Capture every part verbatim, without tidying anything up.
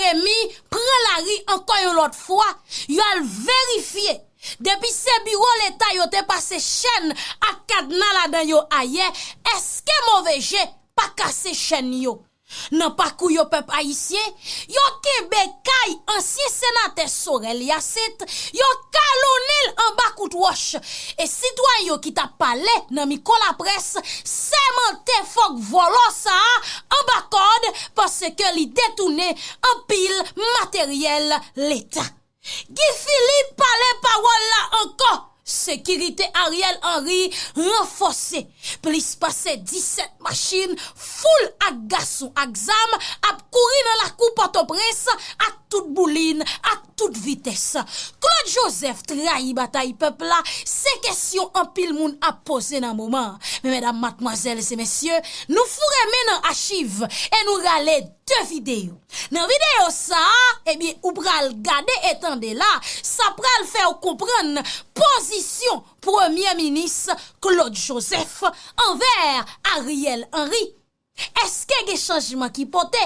Jeremi pran lari ankò yon lòt fwa, y al verifye. Depi se biwo Leta yo te pase chèn ak kadna ladan yo ayè, èske move je pa kase chèn yo? Nan pakou yo pèp ayisyen, yo kenbe kay ansyen senatè Sorel Hyacinthe, yo kalonnen l anba kout wòch. E sitwayen yo ki t ap pale nan mikwo laprès sèmante fòk vòlò sa a anba kòd paske li detounen anpil materyèl Leta. Guy Philippe pale pawòl la ankò. Sekirite Ariel Henry ranfòse. Plis pase disèt machin foul ak gason ak zam ap kouri nan lakou Pòtoprens ak tout boulin, ak tout vitès. Claude Joseph trayi batay pèp la, se kesyon anpil moun ap poze nan moman an. Men medam, madmwazèl e mesye, nou foure men nan achiv e nou rale de videyo. Nan videyo sa a, ebyen, ou pral gade e tande la, sa pral fè w konprann pozisyon Premye Minis Claude Joseph anvè Ariel Henry. Èske gen chanjman ki pote?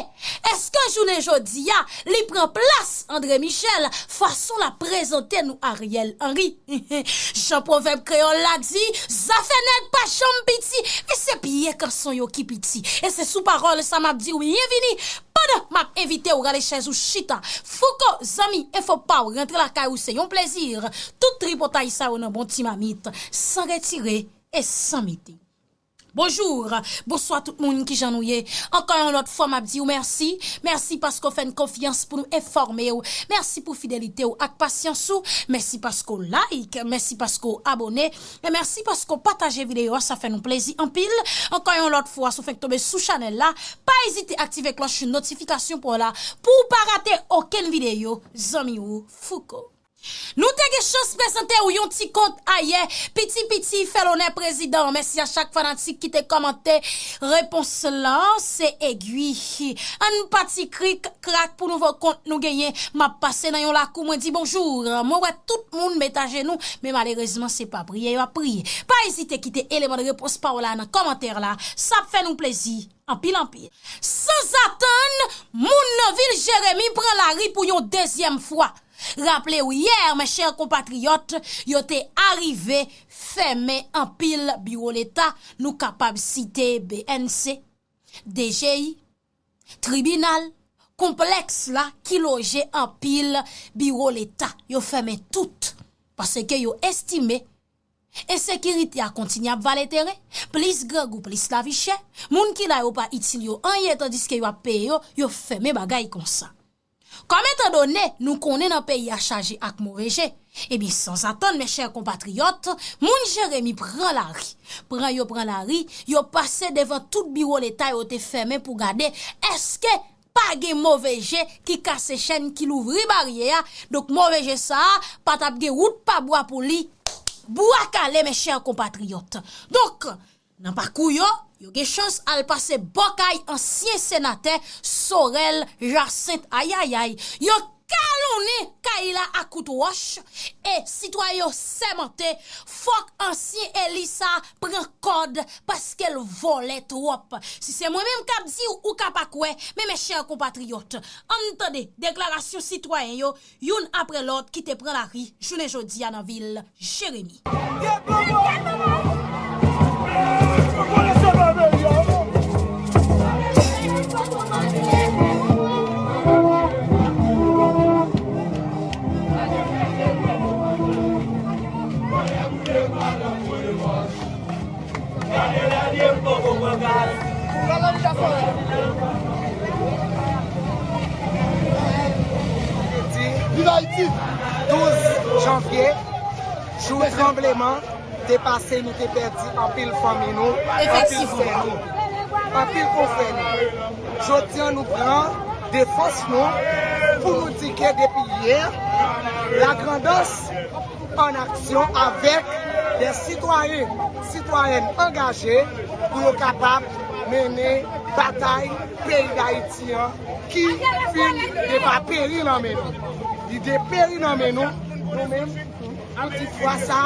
Èske jounen jodi a, li pran plas André Michel, fason l ap prezante nou Ariel Henry? Jan pwovèb kreyòl la di, zafè nèg pa janm piti, men se pye kanson yo ki piti. E se sou pawòl sa m ap di w byenvini, pandan m ap envite w rale chèz ou chita. Fouco, zanmi, enfo pa w rantre lakay ou, se yon plezi. Tout tripotay sa yo nan bon ti mamit, san retire e san mete. Bonjou, bonswa tout moun, kijan nou ye? Ankò yon lòt fwa, m ap di w mèsi. Mèsi paske w fè n konfyans pou nou enfòme w. Mèsi pou fidelite w ak pasyans ou. Mèsi paske w like. Mèsi paske w abòne. E mèsi paske w pataje videyo a. Sa fè nou plezi anpil. Ankò yon lòt fwa, si w fenk tonbe sou chanèl la, pa ezite aktive klòch notifikasyon pou w la, pou w pa rate okenn videyo. Zanmi w, Fouco. Nou te gen chans prezante w yon ti kont ayè. Piti piti fè lonè prezidan. Mèsi a chak fanatik ki te kòmante. Repons lan se egwi. Ann pati krik krak pou nouvo kont nou genyen. M ap pase nan yon lakou, mwen di bonjou. Mwen wè tout moun met ajenou, men malerezman se pa priye y ap priye. Pa ezite kite eleman de repons pa w la nan kòmantè la. Sa ap fè nou plezi anpil anpil. Sanzatann, moun nan vil Jeremi pran lari pou yon dezyèm fwa. Raple w yè, mes chers compatriotes, yo te arive fèmen anpil biwo Leta, nou kapab site B N C, D G I, tribinal, konplèks la ki loje anpil biwo Leta. Yo fèmen tout, paske yo estime ensekirite a kontinye ap vale teren, plis grangou, plis lavi chè, moun ki la yo pa itil yo anyen, tandiske yo ap peye yo, yo fèmen bagay konsa. Kòm etandone nou konnen nan peyi a chaje ak move je, ebyen, sanzatann, mes chers compatriotes, moun Jeremi pran lari. Pran yo pran lari, yo pase devan tout biwo Leta yo te fèmen pou gade èske pa gen move je ki kase chèn, ki louvri baryè a. Donk, move je sa a pa t ap gen wout pa bwa pou li bwa kale, mes chers compatriotes. Donk, nan pakou yo, yo gen chans al pase bò kay ansyen senatè Sorel Hyacinthe. Ayayay, yo kalonnen kay la ak kout wòch e sitwayen yo sèmante fòk ansyen eli sa a pran kòd paske l vòlè twòp. Si se mwen menm k ap di w, ou ka pa kwè, men mes chers compatriotes, ann tande deklarasyon sitwayen yo, youn apre lòt, ki te pran lari jounen jodi a nan vil Jeremi. Di douz janvye, jou tranbleman te pase, nou te pèdi anpil fanmi nou, anpil frè nou, anpil konfrè nou. Jodi a, nou pran defans nou pou nou di ke depi yè, Lagrandans an aksyon avèk de sitwayen, sitwayèn angaje pou yo kapab mennen batay peyi Dayiti an ki fin de pa peri nan men nou. Li de peri nan men nou, nou menm, Ti fwa sa,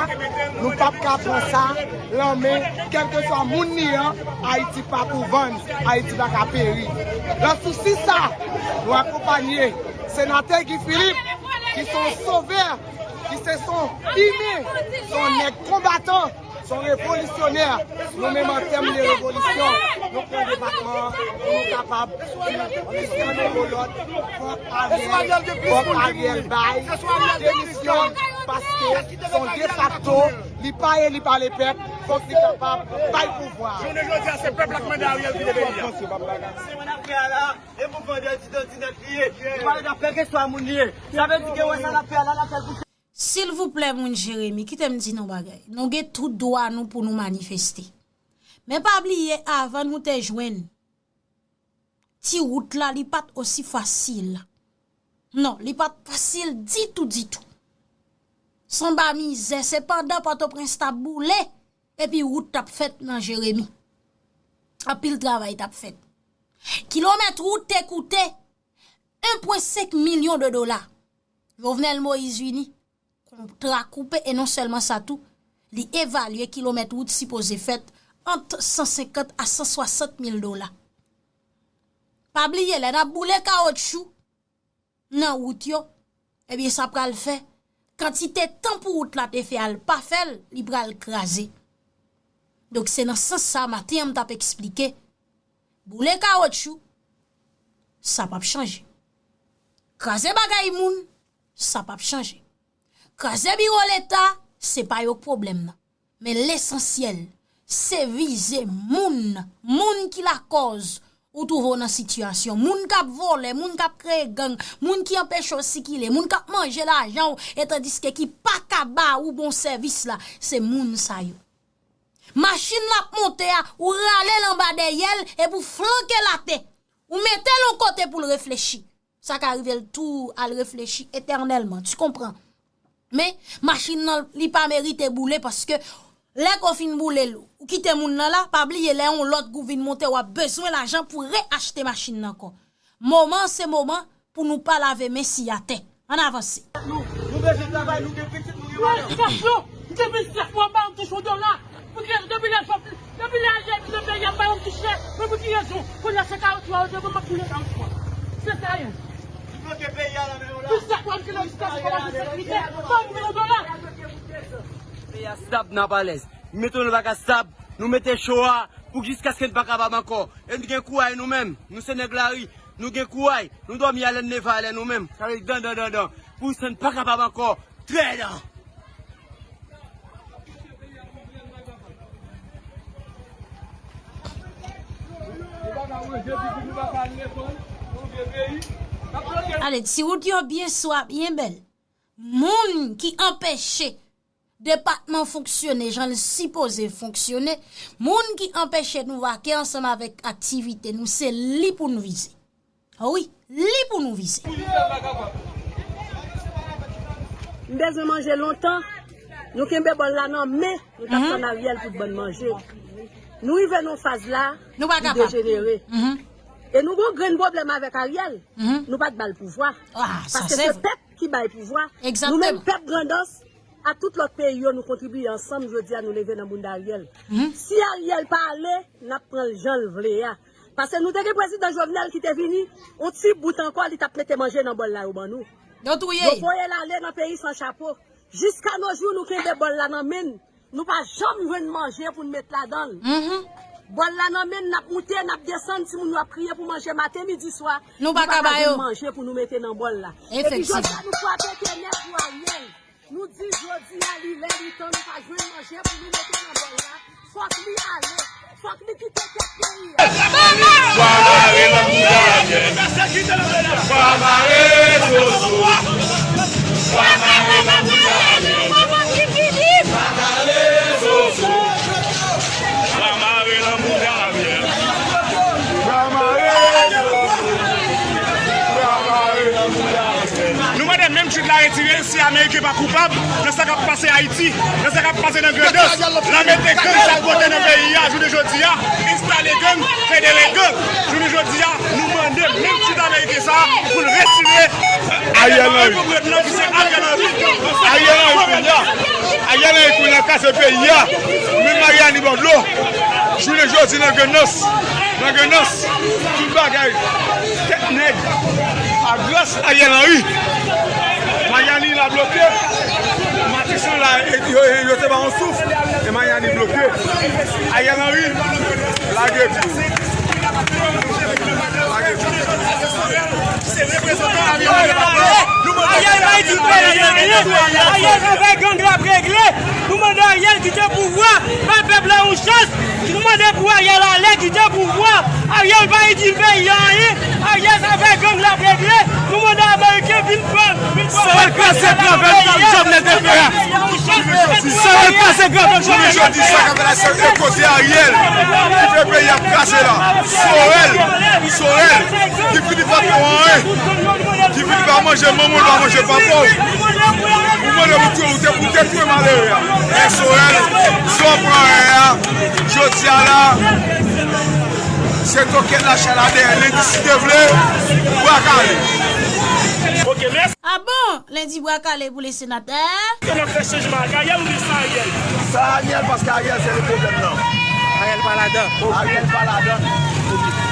nou p ap ka pran sa lan men kèlkeswa moun li ye, Ayiti pa pou vann, Ayiti pa ka peri. Nan sousi sa, nou akonpanye Senatè Guy Philippe, ki se yon sovè, ki se yon imen, se yon nèg konbatan, se yon revolisyonè. Nou menm an tèm de revolisyon, nou pran depatman an pou nou kapab di, jiska nou yon lòt, fòk Ariel, fòk Ariel bay demisyon, paske se yon defakto, li pa eli pa lepèp, fòk li kapab bay pouvwa a. Jounen jodi a, se pèp la k mande Ariel kite peyi a. Se mwen ap fè a la, e pou vandredi dan dinèt li ye. Li pa ret ap kèlkeswa moun li ye. Sa vle di ke wè sa l ap fè a la, l ap fè l pou Silvouplè, moun Jeremi, kite m di nou bagay. Nou gen tout dwa nou pou nou manifeste. Men pa bliye, avan nou te jwenn ti wout la, li pa t osi fasil. Non, li pa t fasil ditou, ditou. Se anba mizè, se pandan Pòtoprens t ap boule, epi wout t ap fèt nan Jeremi. Anpil travay t ap fèt. Kilomèt wout te koute en pwen senk milyon de dola. Jovenel Moïse vini, kontra koupe, e non sèlman sa tou, li evalye kilomèt wout sipoze fèt ant san senkant a san swasant mil dola. Pa bliye, lè n ap boule kawotchou nan wout yo, ebyen, sa pral fè kantite tan pou wout la te fè a, l pa fè l, li pral kraze. Donk, se nan sans sa, maten an, m t ap eksplike, boule kawotchou, sa p ap chanje. Kraze bagay moun, sa p ap chanje. Kraze biwo Leta, se pa yo k pwoblèm nan. Men lesansyèl, se vize moun, moun ki lakòz ou twouve w nan sitiyasyon. Moun k ap vòlè, moun k ap kreye gang, moun ki anpeche w sikile, moun k ap manje lajan w, e tandiske ki pa ka ba ou bon sèvis la, se moun sa yo. Machin l ap monte a, ou rale l anba dèyè l, epi w flanke l atè. Ou mete l yon kote pou l reflechi. Sa ka rive l tou al reflechi etènèlman. Tu comprends? Men, machin nan, li pa merite boule paske lè ke w fin boule l, ou kite moun nan la, pa bliye lè yon lòt gou vin monte, w ap bezwen lajan pou reachte machin nan ankò. Moman an se moman pou nou pa lave men si atè. Ann avanse. Nou, nou bezwen travay, nou gen pitit, nou gen madanm. Eskòp yo, m te vin sèf mwa, m pa yon touch yon dola. Pou ki, depi lè sòti, depi lè Ariel vin nan peyi a, m pa yon touch, men pou ki rezon? Kounye a se kawotchou a yo te ban m ap boule kawotchou a. Se sa ye. Li bloke peyi a nan men yo la. Pou sèf mwa, m te nan diskasyon kòmanse sekirite, m pa yon dola. Peyi a stab nan palèz. Mete nou pa ka stab, nou mete cho a pou jiskaske n pa kapab ankò. E n gen kouray nou menm, nou se nèg lari, nou gen kouray, nou dòmi alè n leve alè nou menm. Sa vle di dan, dan, dan, dan. Pou sa n pa kapab ankò. Trè dan. Ale, ti wout yo byen swa, byen bèl. Moun ki anpeche depatman fonksyone jan l sipoze fonksyone, moun ki anpeche nou vake ansanm avèk aktivite nou, se li pou n vize. Wi, li pou nou vize. M bezwen manje lontan, nou kenbe bòl la nan men, nou t ap tann Ariel pou t ban n manje. Nou rive nan faz la, li dejenere. E nou gen yon grenn pwoblèm avèk Ariel, nou pa t ba l pouvwa. Paske se pèp ki bay pouvwa. Nou menm pèp Grandans, ak tout lòt peyi yo, nou kontribiye ansanm, jodi a nou leve nan bounda Ariel. Si Ariel pa ale, n ap pran l jan l vle a. Paske nou te gen prezidan Jovenel ki te vini, yon ti bout ankò, li t ap mete manje nan bòl la yo ban nou. Yo touye. Yo voye l ale nan peyi san chapo. Jiska no jou, nou kenbe bòl la nan men n. Nou pa janm jwenn manje pou n met ladan l. Bòl la nan men n, n ap moute, n ap desann, timoun yo ap kriye pou manje maten, midi, swa. Nou pa ka ba yo manje pou nou mete nan bòl la. Epi jodi a, nou frape tenèb pou Ariel. Nou di jodi a, li lè, li tan, nou pa jwenn manje pou nou mete nan bòl la. Fòk li ale. Fòk li kite tèt peyi a. Bwa mare nan bouda Ariel. Bwa mare Jojo. Bwa mare nan bouda Ariel. Bwa mare Jojo. Bwa mare nan bouda Ariel. Bwa mare Jojo. Bwa mare nan bouda Ariel. Nou mande menm Trump la retire l si Ameriken pa koupab nan sa k ap pase Ayiti. Nan sa k ap pase nan Grandans, l ap mete gang chak kote nan peyi a, jounen jodi a, enstale gang, federe gang. Jounen jodi a, nou mande menm ti ameriken sa a pou l retire Ariel Henry. Ariel Henry, Ariel Henry, Ariel Henry kounye a kase peyi a. Men Mariani bò dlo. Jounen jodi nan Grandans. Nan Grandans. Tout bagay. Tèt nèg. A gras Ariel Henry. Mariani la bloke. Matisan la, e, yo, e, yo te ba yon souf. E Mariani bloke. Ariel Henry. Lage di. Lage di. Ariel pa di peyi anyen. Ariel sa fè gang la ap regle. Nou mande Ariel kite pouvwa, bay pèp la yon chans. Nou mande pou Ariel ale, kite pouvwa. Ariel pa di peyi anyen. Ariel sa fè gang la ap regle. Nou mande Ameriken vin pran, vin pran. Sa yo kreze gravèl Jovenel te fè a. Sa yo kreze gravèl Jovenel. Jodi sa, k ap fè la sèl e kote Ariel ki fè peyi ap kraze la. Sorel, Sorel, ki fini pa fè anyen. Ki fini pa manje manman, pa manje papa w. Ou mande pou twe, ou te pou te twe malere a. E Sorel, sa w pran anyen a, jodi a la, se tokèt la chala dèyè, lendi si Dye vle, bwa kale. Ok, mèsi. Ah bon? Lendi bwa kale pou le senatè? Ke n ap fè chanjman ak Ariel oubyen san Ariel? San Ariel, paske Ariel se li pwoblèm nan. Ariel pa ladan. Ariel pa ladan.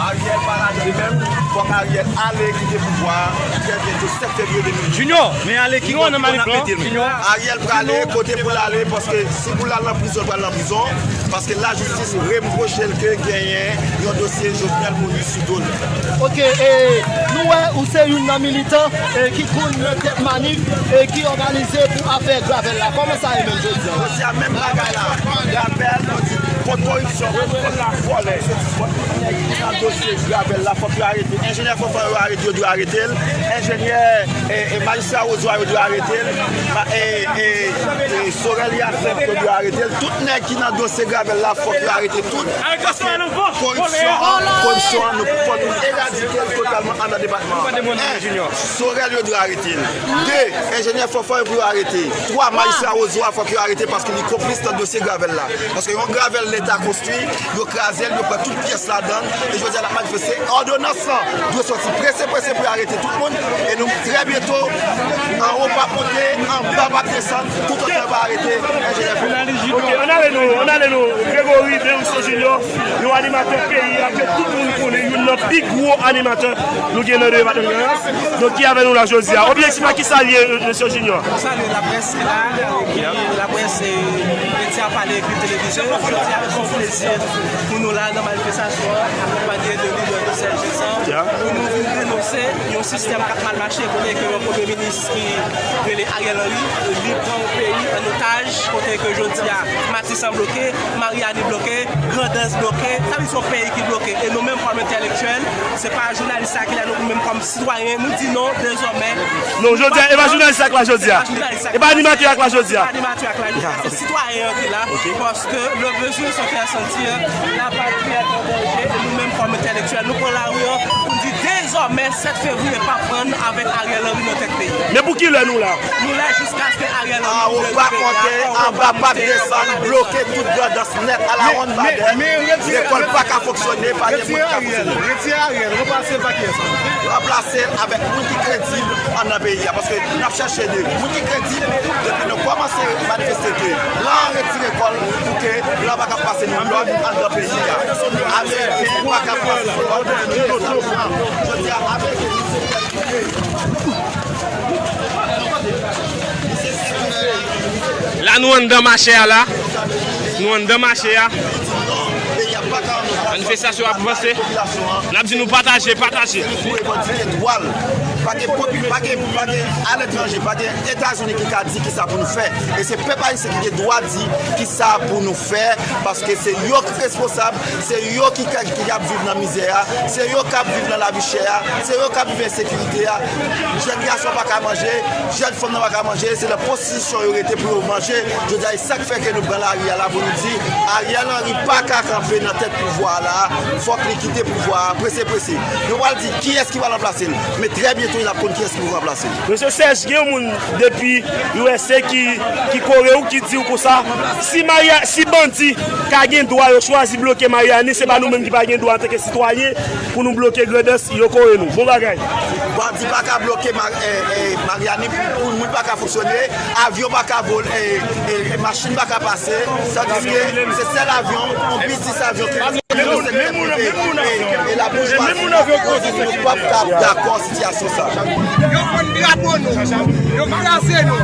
Ariel pa ladan li menm. Fòk Ariel ale kite pouvwa a trè byento, sèt fevriye de mil ven. Junior, men ale ki bò, nan Maliplan? Junior. Ariel prale kote pou l ale, paske si pou l al nan prizon, l pral nan prizon. Paske lajistis repwoche l ke genyen yon dosye Jovenel Moïse sou do l. Ok, e, nou wè ou se youn nan militan, e, ki konn nan tèt manif, e, ki òganize pou afè gravèl la. Kòman sa ye menm jodi a? Jodi a, menm bagay la. Gravèl, nou di kont koripsyon, kont vòlè, kont nèg ki nan dosye gravèl la, fòk yo arete. Enjenyè Fanfan yo arete, yo dwe arete l. Enjenyè, e, e, majistra Rozoa yo dwe arete l. Ma-, e, e, e, Sorel Hyacinthe yo dwe arete l. Tout nèg ki nan dosye gravèl la, fòk yo arete tout. Paske koripsyon an, koripsyon an, nou fò nou eradike l totalman anndan depatman an. En, Sorel yo dwe arete l. De, enjenyè Fanfan yo pou yo arete. Twa, majistra Rozoa fòk yo arete paske li konplis nan dosye gravèl la. Paske yon gravèl Leta konstwi, yo kraze l, yo pran tout pyès ladan l. E jodi a, n ap manifeste. Òdonans lan dwe sòti prese, prese pou yo arete tout moun. E nou, trè byento, anwo p ap monte, anba p ap desann, toutotan yo pa arete enjenyè Fanfan. Ok, ann ale nou, ann ale nou. Gregory Berusson Junior, yon animatè peyi a ke tout moun konnen, youn nan pi gwo animatè nou gen nan depatman Grandans. Donk, ki avè nou la jodi a? Objektif la, ki sa l ye, mesye Junior? Salye laprès ki la, ki laprès, e, medya pale epi televizyon. Jodi a, se yon plezi pou nou la nan manifestasyon an, akonpanye de lidè de sèl jezan, pou nou vin denonse yon sistèm k ap mal mache, kote ke yon premye minis ki rele Ariel Henry, li pran yon peyi an otaj, kote ke jodi a, Matisan bloke, Mariani bloke, Grandans bloke, sa vle di se yon peyi ki bloke. E nou menm kòm entèlektyèl, se pa jounalis sa ki la, nou menm kòm sitwayen, nou di non dezòmè. Non, jodi a, e pa jounalis sa k la jodi a. E pa animatè a k la jodi a. E pa animatè a k la jodi a. Se sitwayen an ki la, paske le besoin se faire sentir, la patrie est en danger, e nou menm kòm entèlektyèl, nou pran lari an pou n di dezòmè sèt fevriye p ap pran avèk Ariel Henry nan tèt peyi. Men pou ki lè nou la? Nou la jiskaske Ariel Henry. Anwo p ap monte, anba p ap desann, bloke tout Grandans nèt, alawonnbadè. Lekòl pa ka fonksyone, pa gen moun ki ka fonksyone. Retire Ariel, ranplase l pa kiyès? Ranplase l avèk moun ki kredib anndan peyi a, paske n ap chèche de moun ki kredib depi nou kòmanse manifeste ke blan an retire kò l pou ke blan pa ka pase nou lòd anndan peyi a. Ameriken pa ka pase nou lòd. Jodi a, Ameriken li se La nou anndan mache a la. Nou anndan mache a. Manifestasyon ap vanse. N ap di nou pataje, pataje. Pou revandike dwa l. Pa gen popi-, pa gen, pa gen aletranje, pa gen Etazini ki ka di kisa pou nou fè. E se pèp ayisyen ki gen dwa di kisa pou nou fè, paske se yo ki responsab. Se yo ki ka, ki ap viv nan mizè a, se yo k ap viv nan lavi chè a, se yo k ap viv ensekirite a. Jèn gason pa ka manje, jèn fanm nan pa ka manje, se nan pwostitisyon yo rete pou yo manje. Jodi a, e sa k fè ke nou pran lari a la pou nou di, Ariel Henry pa ka kanpe nan tèt pouvwa a la, fòk li kite pouvwa a, prese, prese. Nou pral di kiyès ki pral ranplase l, men trè byento. L ap konn kiyès ki pou ranplase l. Mesye Serge, gen yon moun depi U S A ki, ki kore w, ki di w konsa, si Maria, si bandi ka gen dwa yo chwazi bloke Mariani, se pa nou menm ki pa gen dwa antanke sitwayen pou nou bloke Grandans, yo kore nou. Bon bagay. Bandi pa ka bloke Mar- eh, eh, Mariani, pou, pou moun pa ka fonksyone, avyon pa ka vole, eh, eh, machin pa ka pase, tandiske se sèl avyon, yon biznis avyon ki Menm moun, menm moun, menm moun avyon. E, e la boujwazi, nou p ap ka dakò sitiyasyon sa. Yo vann drapo nou, yo kraze nou.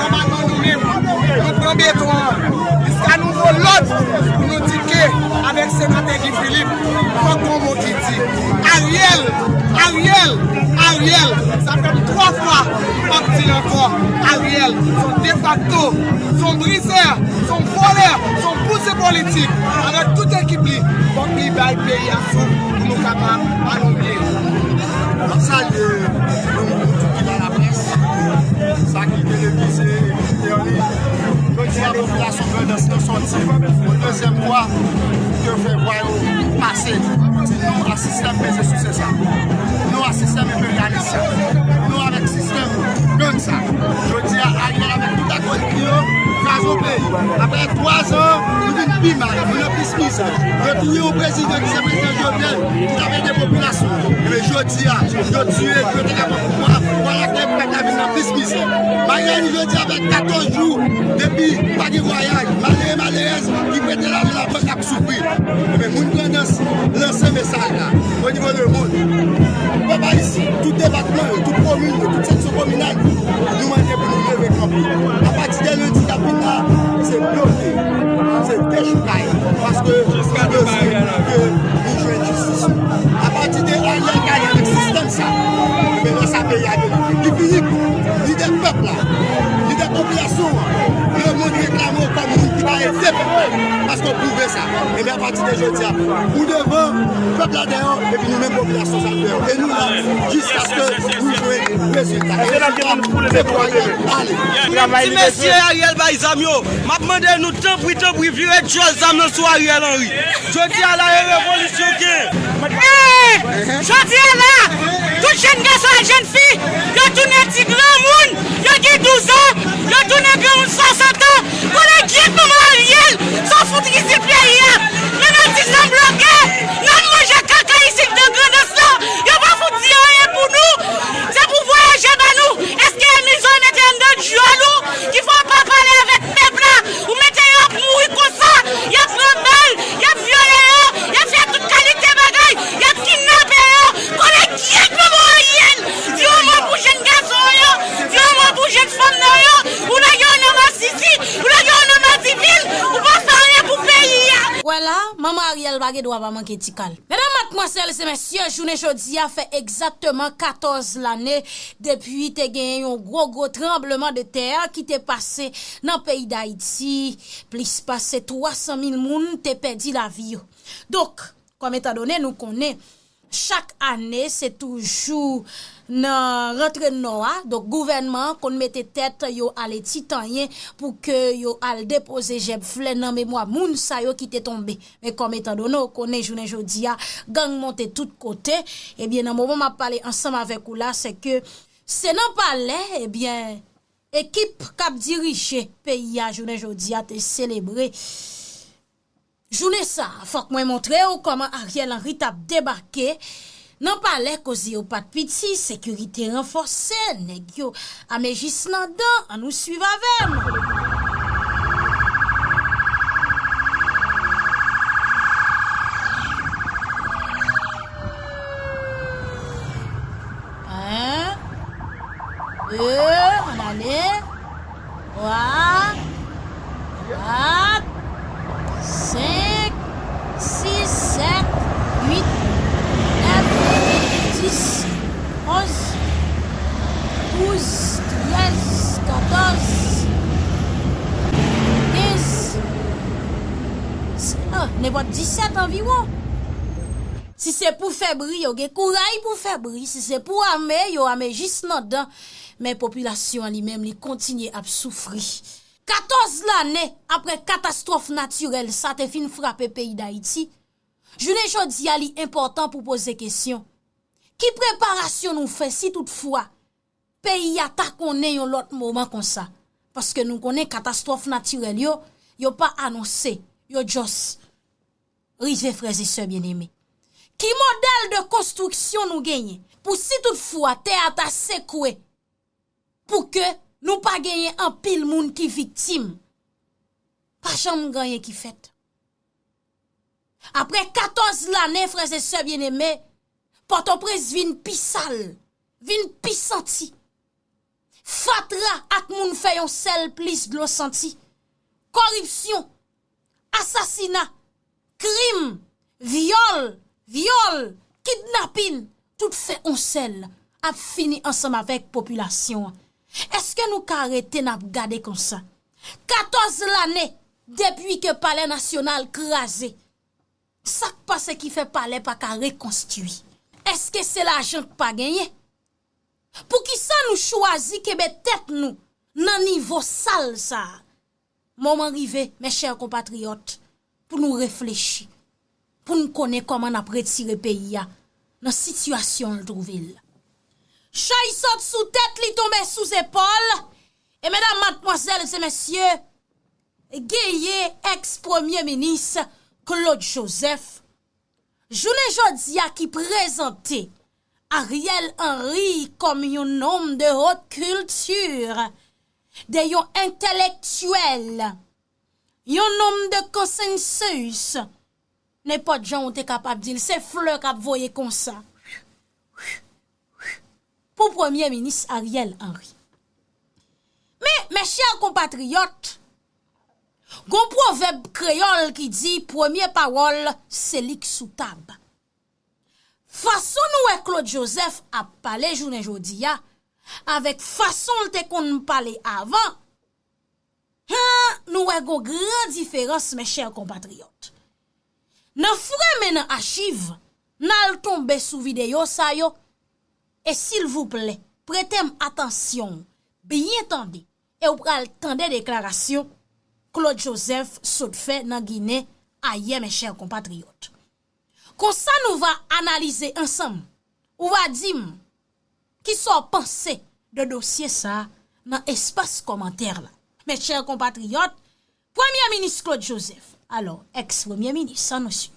Nòmalman nou menm, nou pran beton an. Jiska nouvo lòd pou nou di ke avèk senatè Guy Philippe, fòk gon mo ki di. Ariel, Ariel, Ariel, sa fè m twa fwa m ap di l ankò. Ariel, se yon defakto, se yon brisè. Se yon vòlè, se yon bouzin politik, avèk tout ekip li, fòk li bay peyi a souf pou nou kapab alonbye. M ap salye nou tout ki nan laprès, sa ki televize, ki entènèt. Jodi a, popilasyon Grandans nan sòti pou dezyèm fwa pou yo fè vwa yo pase, pou di non a sistèm peze souse sa, non a sistèm enperyalis sa, non avèk sistèm gang sa. Jodi a, Ariel avèk tout akolit li yo kraze yon peyi. Apre twa zan, nou vin pi mal, nou nan plis mizè. Yo touye yon prezidan ki se prezidan Jovenel, ki t ap ede popilasyon. Ebyen, jodi a, yo tiye, yo te ka pran pouvwa, vwala ke pèp la vin nan plis mizè. Mariani jodi a fè katòz jou depi pa gen vwayaj. Malere, malerèz ki prete lajan labank ap soufri. Ebyen, moun Grandans lanse mesaj la o nivo lemonn. Pèp ayisyen, tout depatman yo, tout komin yo, tout seksyon kominal, nou mande pou nou leve kanpe. Apati de lendi k ap vin la, se bloke, se dechoukay, paske nou bezwen ke nou jwenn jistis nou. Apati de Ariel Henry avèk sistèm sa, ebyen, lè sa peyi a delivre. Guy Philippe, lidè pèp la, lidè popilasyon an, lemonn reklame w kòm moun ki ka ede pèp la, paske w pwouve sa. Ebyen, apati de jodi a, ou devan, pèp la dèyè w, epi nou menm popilasyon sa n dèyè w. E nou la jiskaske nou jwenn rezilta. E rezilta, se pou Ariel ale. Ti mesye Ariel bay zam yo, m ap mande nou tanpri, tanpri, vire djòl zam nan sou Ariel Henry. Jodi a la, e revolisyon gen. Jodi a la, tout jèn gason ak jèn fi, yo tounen ti granmoun, yo gen douz an, yo tounen granmoun swasant an. Konnen gyèt manman Ariel, sa w fout isit peyi a. Menm artisan bloke, n ap manje kaka isit nan Grandans lan. Yo pa fout di anyen pou nou. Se pou vwayaje ba nou. Èske Mizo mete anndan djòl ou ki fè w pa pale avèk pèp la? Ou mete yo ap mouri konsa, y ap pran bal, y ap vyole yo, y ap fè tout kalite bagay, y ap kidnape yo. Konnen gyèt manman Ariel, di yon mo pou jèn gason yo, di yon mo pou jèn fanm nan yo, ou lage yo nan masisi, ou lage yo nan madivil, ou pa fè anyen pou peyi a. Wè la, manman Ariel pa gen dwa pa manke ti kal. Medam, madmwazèl e mesye, jounen jodi a fè egzakteman katòz lane depi te genyen yon gwo, gwo tranbleman de tè ki te pase nan peyi Dayiti. Plis pase twa san mil moun te pèdi lavi yo. Donk, kòm etandone nou konnen, chak ane, se toujou nan rantre nò a, donk, gouvènman an konn mete tèt yo ale Titanyen pou ke yo al depoze jèb flè nan memwa moun sa yo ki te tonbe. Men kòm etandone w konnen jounen jodi a, gang monte tout kote, ebyen, nan moman m ap pale ansanm avèk ou la, se ke se nan palè, ebyen, ekip k ap dirije peyi a jounen jodi a te selebre jounen sa a. Fòk mwen montre w kòman Ariel Henry t ap debake nan palè, koze yo pa t piti, sekirite ranfòse, nèg yo ame jis nan dan, ann nou swiv avè m. En, de, ann ale. Twa, kat, senk, sis, sèt, uit, nèf, dis, onz, douz, trèz, katòz, kenz, se, oh, nenpòt disèt anviwon. Si se pou fè bri, yo gen kouray pou fè bri. Si se pou ame, yo ame jis nan dan. Men popilasyon an li menm, li kontinye ap soufri. Katòz lane apre katastwòf natirèl sa te fin frape peyi Dayiti, jounen jodi a li enpòtan pou poze kesyon. Ki preparasyon nou fè si toutfwa peyi a ta konnen yon lòt moman konsa? Paske nou konnen katastwòf natirèl yo, yo pa anonse, yo just rive, frè e sè byeneme. Ki modèl de konstriksyon nou genyen pou si toutfwa tè a ta sekwe, pou ke nou pa genyen anpil moun ki viktim? Pa janm gen anyen ki fèt. Apre katòz lane, frè e sè byeneme, Pòtoprens vin pi sal, vin pi santi. Fatra ak moun fè yon sèl plis dlo santi. Koripsyon, asasina, krim, vyòl, vyòl, kidnapin, tout fè yon sèl ap fini ansanm avèk popilasyon an. Èske nou ka rete n ap gade konsa? Katòz lane depi ke Palè Nasyonal kraze. Sa k pase ki fè palè pa ka rekonstwi? Èske se lajan k pa genyen? Poukisa nou chwazi kenbe tèt nou nan nivo sal sa a? Moman rive, mes chers compatriotes, pou nou reflechi, pou n konnen kòman n ap retire peyi a nan sitiyasyon l twouve l. Chay sot sou tèt, li tonbe sou zepòl, e medam, madmwazèl e mesye, genyen èks premye minis Claude Joseph, jounen jodi a ki prezante Ariel Henry kòm yon nonm de haute culture, de yon entèlektyèl, yon nonm de konsansis. Nenpòt jan ou te kapab di l, se flè k ap voye konsa pou premye minis Ariel Henry. Men, mes chers compatriotes, gon pwovèb kreyòl ki di, premye pawòl, se li k sou tab. Fason nou wè Claude Joseph ap pale jounen jodi a, avèk fason l te konn pale avan, han, nou wè gon gran diferans, mes chers compatriotes. N a fremen nan achiv, n al tonbe sou videyo sa yo, e silvouplè, prete m atansyon, byen tande, e w pral tande deklarasyon Claude Joseph sot fè nan Ginen ayè, mes chers compatriotes. Konsa nou va analize ansanm. Ou va di m kisa w panse de dosye sa a nan espas kòmantè la. Mes chers compatriotes, Premye Minis Claude Joseph, alò, èks Premye Minis, an nou swiv.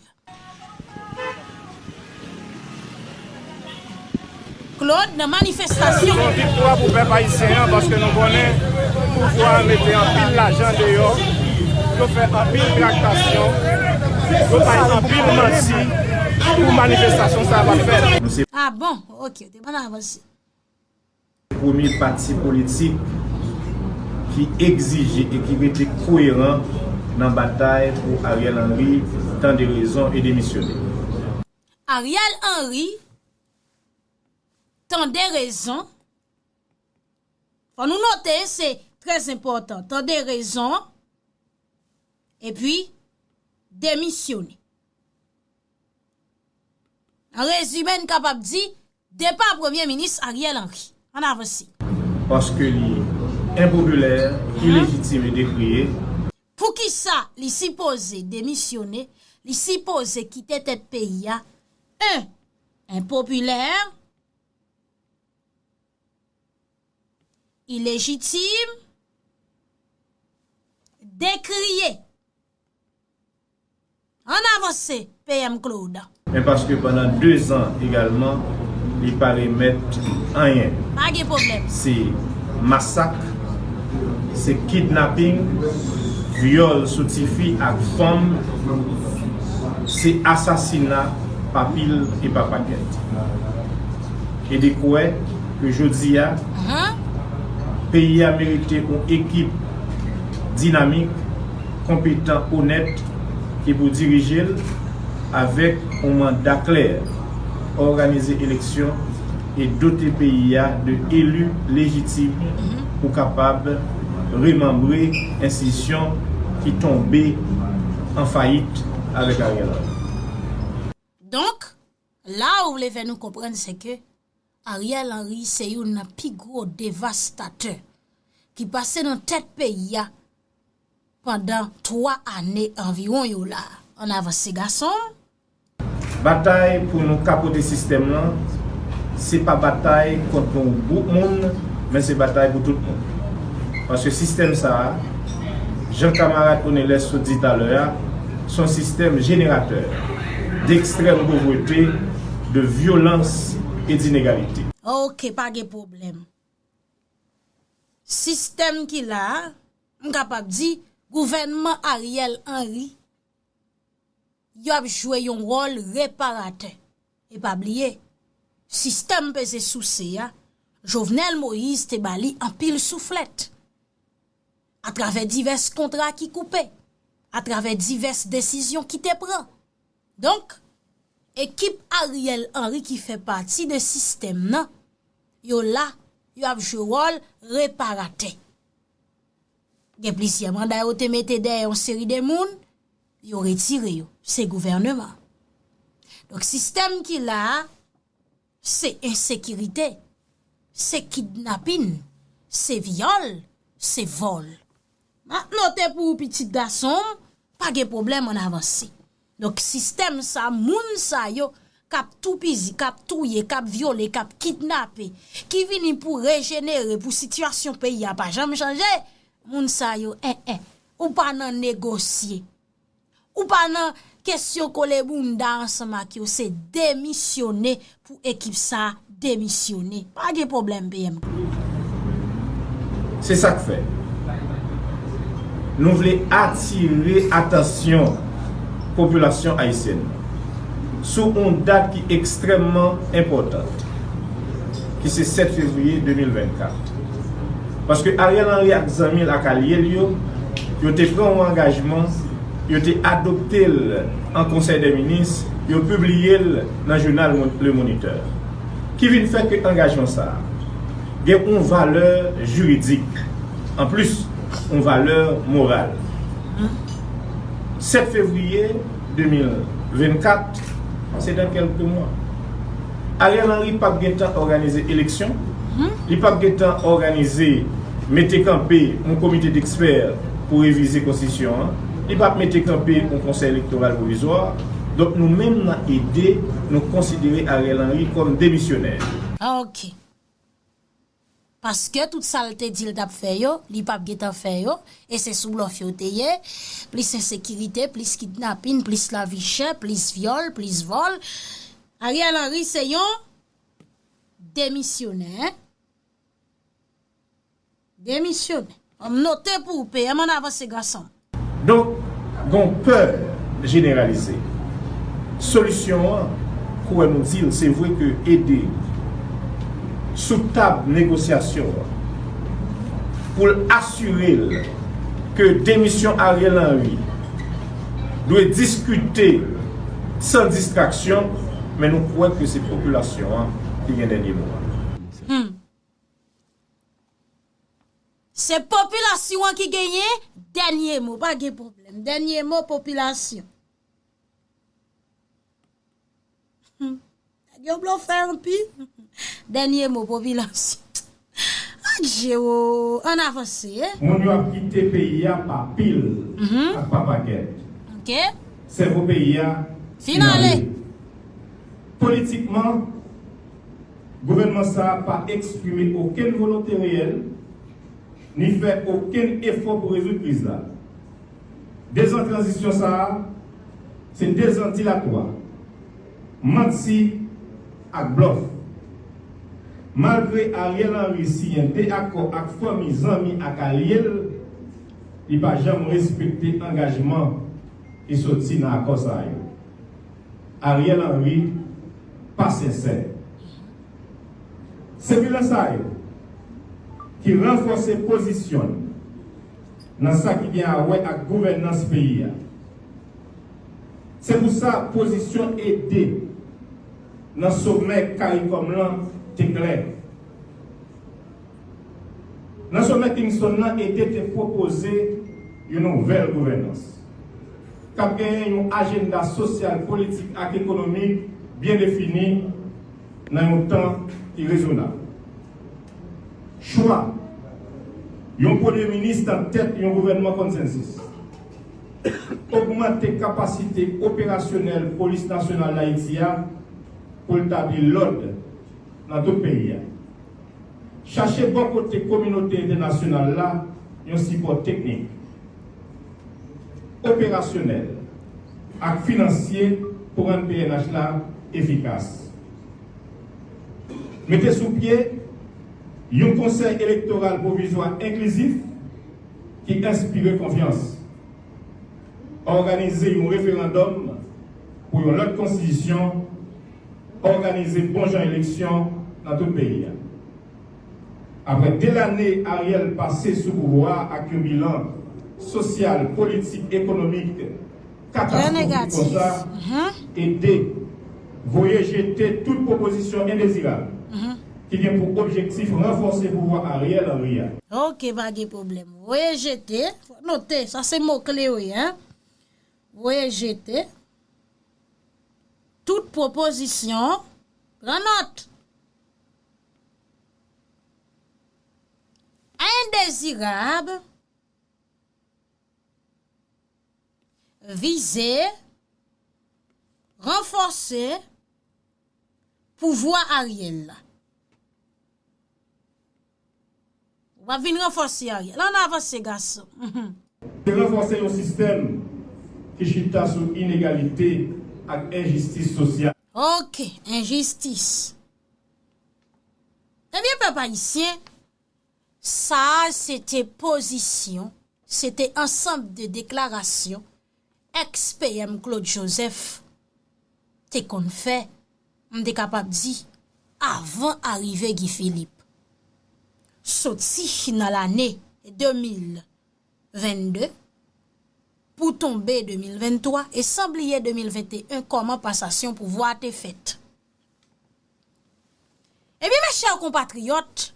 Claude, nan manifestasyon. Se yon viktwa pou pèp ayisyen an, paske nou konnen pouvwa a mete anpil lajan deyò, yo fè anpil traktasyon, yo bay anpil manti pou manifestasyon sa a pa t fèt. Ah bon, ok, te ban avanse. Premye pati politik ki egzije e ki rete koyeran nan batay pou Ariel Henry tande rezon e demisyone. Ariel Henry tande rezon. Fò nou note, se trè enpòtan. Tande rezon, epi demisyone. An rezime, n kapab di, depa Premye Minis Ariel Henry. Ann avanse. Paske li enpopilè, ilejitim e dekriye. Poukisa li sipoze demisyone, li sipoze kite tèt peyi a? En, enpopilè, ilejitim, dekriye. Ann avanse, P M Claude. Men paske pandan dezan egalman, li pa remèt anyen. Pa gen pwoblèm. Se masak, se kidnaping, vyòl sou tifi ak fanm, se asasina pa pil e pa pakèt. E de kwè ke jodi a, peyi a merite yon ekip dinamik, konpetan, onèt ki pou dirije l avèk yon manda klè, òganize eleksyon e dote peyi a de eli lejitim pou kapab remanbre enstitisyon ki tonbe an fayit avèk Ariel Henry. Donk, la ou vle fè nou konprann se ke Ariel Henry se youn nan pi gwo devastatè ki pase nan tèt peyi a pandan twa ane anviwon yo la. Ann avanse, gason m. Batay pou nou kapote sistèm lan Se pa batay kont yon gwoup moun, men se batay pou tout moun. Paske sistèm sa a, jan kamarad Onelès sot di talè a, se yon sistèm jeneratè dekstrèm povrete, de vyolans e dinegalite. Ok, pa gen pwoblèm. Sistèm ki la a, m kapab di, gouvènman Ariel Henry, y ap jwe yon wòl reparatè. E pa bliye, sistèm peze souse a, Jovenel Moïse te ba li anpil souflèt. Atravè divès kontra ki koupe, atravè divès desizyon ki te pran. Donk, ekip Ariel Henry ki fè pati de sistèm nan, yo la, yo ap jwe wòl reparatè. Gen plizyè manda yo te mete dèyè yon seri de moun, yo retire yo. Se gouvèneman. Donk, sistèm ki la a, se ensekirite, se kidnapin, se vyòl, se vòl. M ap note pou ou, pitit gason m, pa gen pwoblèm, ann avanse. Donk, sistèm sa, moun sa yo k ap toupizi, k ap touye, k ap vyole, k ap kidnape, ki vini pou rejenere, pou sitiyasyon peyi a pa janm chanje, moun sa yo, en, en, ou pa nan negosye. Ou pa nan kesyon kole bounda ansanm ak yo, se demisyone pou ekip sa a demisyone. Pa gen pwoblèm, P M. Se sa k fè nou vle atire atansyon popilasyon ayisyèn nan sou yon dat ki ekstrèmman enpòtan, ki se sèt fevriye de mil vennkat. Paske Ariel Henry ak zanmi l ak alye l yo, yo te pran yon angajman, yo te adopte l an Konsèy dè Minis, yo pibliye l nan jounal Mon- Le Moniteur. Ki vin fè ke angajman sa a gen yon valè jiridik, anplis, yon valè moral. Sèt fevriye de mil vennkat, se dan kèlke mwa. Ariel Henry p ap gentan òganize eleksyon, li p ap gentan òganize, mete kanpe yon komite dekspè pou revize konstitisyon an, li p ap mete kanpe yon konsèy elektoral pwovizwa. Donk, nou menm nan ede, nou konsidere Ariel Henry kòm demisyonè. Ah, ok. Paske tout sa l te di l t ap fè yo, li p ap gentan fè yo, e se sou blòf yo te ye, plis ensekirite, plis kidnapin, plis lavi chè, plis vyòl, plis vòl. Ariel Henry se yon demisyonè. Demisyonè. An m note pou ou, P M, ann avanse gason m. Donk, gen yon pè jeneralize. Solisyon an, kouwè nou di l, se vre ke ede sou tab negosyasyon an pou l asire l ke demisyon Ariel Henry dwe diskite san distraksyon, men nou kwè ke se popilasyon an ki gen dènye mo a. Se popilasyon an ki genyen dènye mo, pa gen pwoblèm. Dènye mo, popilasyon. Hmm. Nèg yo blofè anpil. Dènye mo, popilasyon. Ak Jewo, ann avanse. Moun yo ap kite peyi a pa pil ak pa pakèt. Ok. Sèvo peyi a Fin ale. Politikman, gouvènman sa a pa eksprime okenn volonte reyèl, ni fè okenn efò pou rezoud kriz la. Dezan tranzisyon sa a, se dezan dilatwa, manti ak blòf. Malgre Ariel Henry siyen de akò ak fanmi, zanmi ak alye l, li pa janm respekte angajman ki soti nan akò sa yo. Ariel Henry pa sensè. Se bilan sa yo ki ranfòse pozisyon l nan sa ki gen a wè ak gouvènans peyi a. Se pou sa pozisyon ede nan somè CARICOM lan te klè. Nan somè Kingston nan, ede te pwopoze yon nouvèl gouvènans k ap genyen yon ajanda sosyal, politik ak ekonomik byen defini nan yon tan ki rezonab. Chwa yon premye minis nan tèt yon gouvènman konsansis. Ogmante kapasite operasyonèl Polis Nasyonal Dayiti a pou l tabli lòd nan tout peyi a. Chache bò kote kominote entènasyonal la yon sipò teknik, operasyonèl ak finansye pou rann P N H la efikas. Mete sou pye yon Konsèy Elektoral Pwovizwa enklizif ki enspire konfyans. Òganize yon referandòm pou yon lòt konstitisyon, òganize bon jan eleksyon nan tout peyi a. Apre de lane Ariel pase sou pouvwa a ak yon bilan sosyal, politik, ekonomik katastwofik konsa, e de, voye jete tout pwopozisyon endezirab ki gen pou objektif ranfòse pouvwa Ariel Henry a. Ok, pa gen pwoblèm. Voye jete, fò note, sa se mo kle yo ye, hein? Voye jete tout pwopozisyon, pran nòt, endezirab, vize ranfòse pouvwa Ariel la. Ou pa vin ranfòse Ariel. Ann avanse, gason. Mhm. Se ranfòse yon sistèm ki chita sou inegalite ak enjistis sosyal. Ok, enjistis. Ebyen, pèp ayisyen, sa a se te pozisyon, se te ansanm de deklarasyon ex-P M Claude Joseph te konn fè, m te kapab di, avan arive Guy Philippe. Soti nan lane de mil vennde pou tonbe de mil venntwa, e san bliye de mil venteyen, kòman pasasyon pouvwa a te fèt. Ebyen, mes chers compatriotes,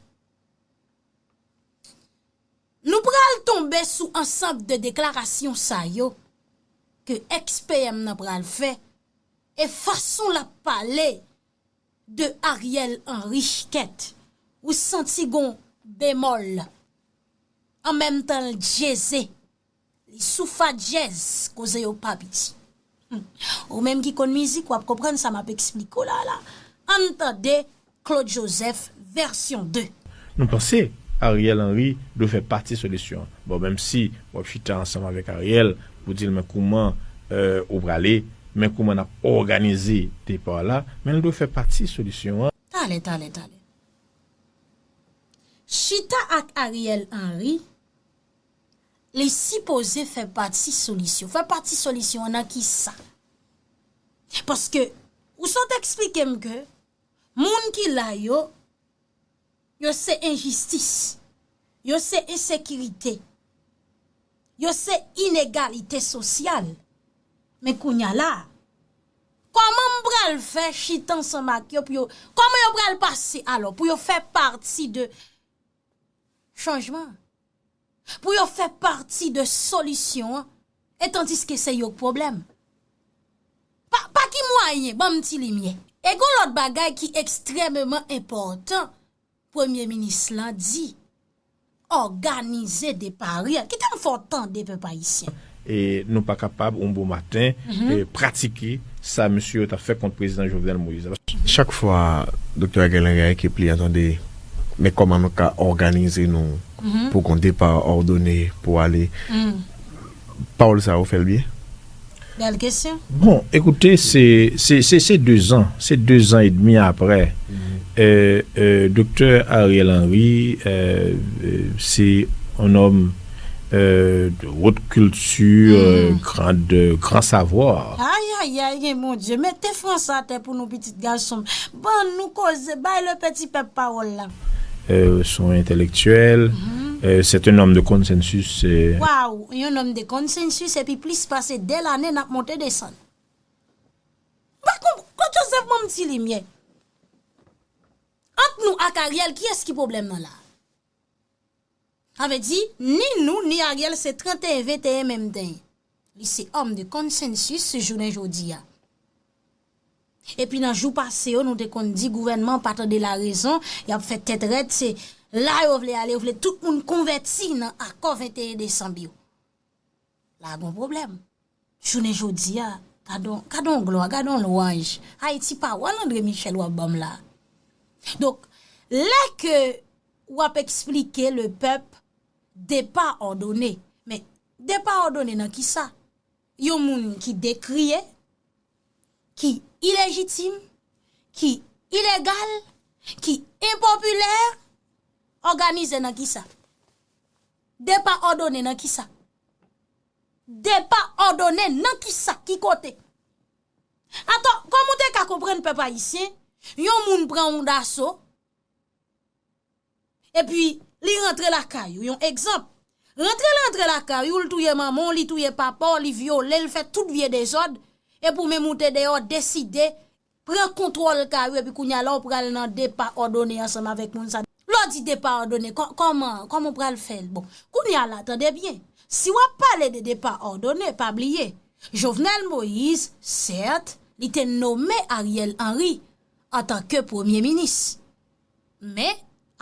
nou pral tonbe sou ansanm de deklarasyon sa yo ke ex-P M nan pral fè, e fason l ap pale de Ariel Henry, kèt, ou santi gon bemòl. An menm tan, l djeze. Li sou fa djèz, koze yo pa piti. Hmm. Ou menm ki konn mizik, w ap konprann sa m ap eksplike w la, la. Ann tande Claude Joseph, vèsyon de. Nou panse Ariel Henry dwe fè pati solisyon an. Bon, menm si w ap chita ansanm avèk Ariel pou di l, men kouman, euh, ou prale, men kouman n ap òganize depa w la, men l dwe fè pati solisyon an. Talè, talè, talè. Chita ak Ariel Henry, li sipoze fè pati solisyon. Fè pati solisyon an nan ki sa? Paske ou sot eksplike m ke moun ki la yo, yo se enjistis, yo se ensekirite, yo se inegalite sosyal. Men kounye a la, kòman m pral fè chita ansanm ak yo pou yo, kòman yo pral pase alò pou yo fè pati de chanjman, pou yo fè pati de solisyon an, e tandiske se yo k pwoblèm? Pa, pa ki mwayen? Ban m ti limyè. E gon lòt bagay ki ekstrèmeman enpòtan Premye Minis lan di, òganize depa Ariel. Kite m fè w tande, pèp ayisyen. E nou pa kapab, yon bon maten, e pratike sa mesye yo t ap fè kont Prezidan Jovenel Moïse. Chak fwa Doktè Ariel Henry ak ekip li an tande, men kòman nou ka òganize nou pou gon depa òdone pou ale, pawòl sa yo fè l byen? Bèl kesyon. Bon, ekoute, se, se, se, se dezan, se dezan edmi aprè. Euh, euh, Doktè Ariel Henry, euh, euh, se yon nonm, euh, de haute culture, euh, grande, euh, grand savoir. Ay, ay, ay, gen Bondye. Mete Frans atè pou nou, pitit gason m. Ban nou koze, bay le petit pèp pawòl la. Euh, se yon entèlektyèl, euh, c'est un homme de consensus, euh. Waw, yon nonm de konsansis, epi plis pase de lane n ap monte desann. M pa konp-, Claude Joseph, ban m ti limyè. Ant nou ak Ariel, kiyès ki pwoblèm nan la? Sa vle di, ni nou, ni Ariel, se trannteyen venteyen menm tan. Li se homme de consensus jounen jodi a. Epi nan jou pase yo, nou te konn di gouvènman pa tande larezon, y ap fè tèt rèd, se la yo vle ale, yo vle tout moun konvèti nan akò venteyen desanm yo. La gon pwoblèm. Jounen jodi a, gade yon, gade yon glwa, gade yon lwanj. Ayiti pawòl André Michel w ap ban m la. Donk, lè ke w ap eksplike le pèp depa òdone, men depa òdone nan kisa? Yon moun ki dekriye, ki ilejitim, ki ilegal, ki enpopilè, òganize nan kisa? Depa òdone nan kisa? Depa òdone nan kisa? Ki kote? Atò, kòman w te ka konprann pèp ayisyen, yon moun pran yon daso, epi li rantre lakay ou, yon egzanp. Rantre l rantre lakay ou, l touye manman w, li touye papa w, li vyole, l fè tout vye dezòd, epi w menm ou te deyò, deside pran kontwòl kay ou, epi kounye a la w pral nan depa òdone ansanm avèk moun sa. Lè w di depa òdone, kò-, kòman, kòman w pral fè l? Bon, kounye a la, tande byen. Si w ap pale de depa òdone, pa bliye, Jovenel Moïse, sèt, li te nome Ariel Henry antanke premye minis. Men,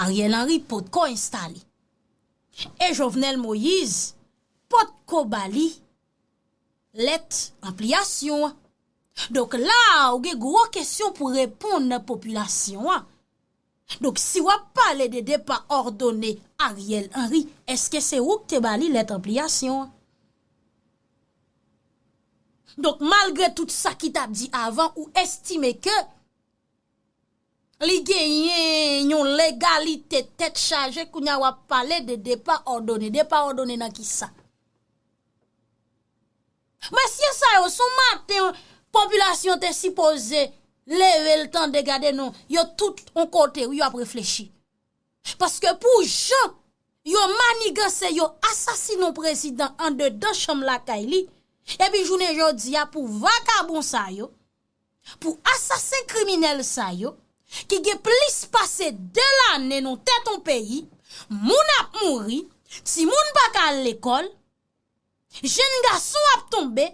Ariel Henry potko enstale. E Jovenel Moïse potko ba li lèt anpliyasyon an. Donk la a, ou gen gwo kesyon pou reponn nan popilasyon an. Donk, si w ap pale de depa òdone Ariel Henry, èske se ou k te ba li lèt anpliyasyon an? Donk, malgre tout sa ki t ap di avan, ou estime ke li genyen yon legalite tèt chaje, kounye a w ap pale de depa òdone. Depa òdone nan kisa? Mesye sa yo, se yon maten, popilasyon te sipoze leve l tande, gade non, yo tout yon kote, wi, y ap reflechi. Paske pou jan yo maniganse, yo asasine yon prezidan andedan chanm lakay li, epi jounen jodi a pou vakabon sa yo, pou asasen kriminèl sa yo, ki gen plis pase de lane nan tèt yon peyi, moun ap mouri, timoun pa ka al lekòl, jenn gason ap tonbe,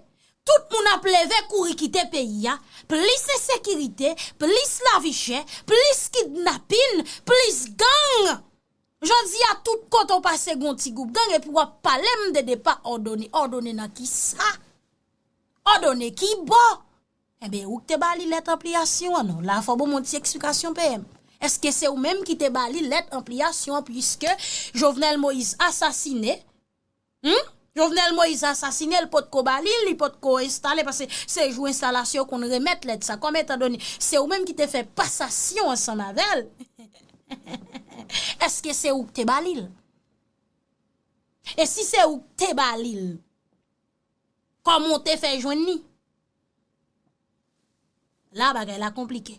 tout moun ap leve kouri kite peyi a, plis ensekirite, plis lavi chè, plis kidnapin, plis gang. Jodi a, tout kote w pase, gen yon ti gwoup gang, epi w ap pale m de depa òdone. Òdone nan kisa? Òdone ki bò? Enben, ou k te ba li lèt anpliyasyon an, non? La, fò ban m yon ti eksplikasyon, P M. Èske se ou menm ki te ba li lèt anpliyasyon an, piske Jovenel Moïse asasine? Hmm? Jovenel Moïse asasine, l potko ba li, li potko enstale, paske se jou enstalasyon yo konn remèt lèt sa. Kòm etandone, se ou menm ki te fè pasasyon ansanm avè l, èske se ou k te ba li l? E si se ou k te ba li l, kòman w te fè jwenn li? La, bagay la konplike.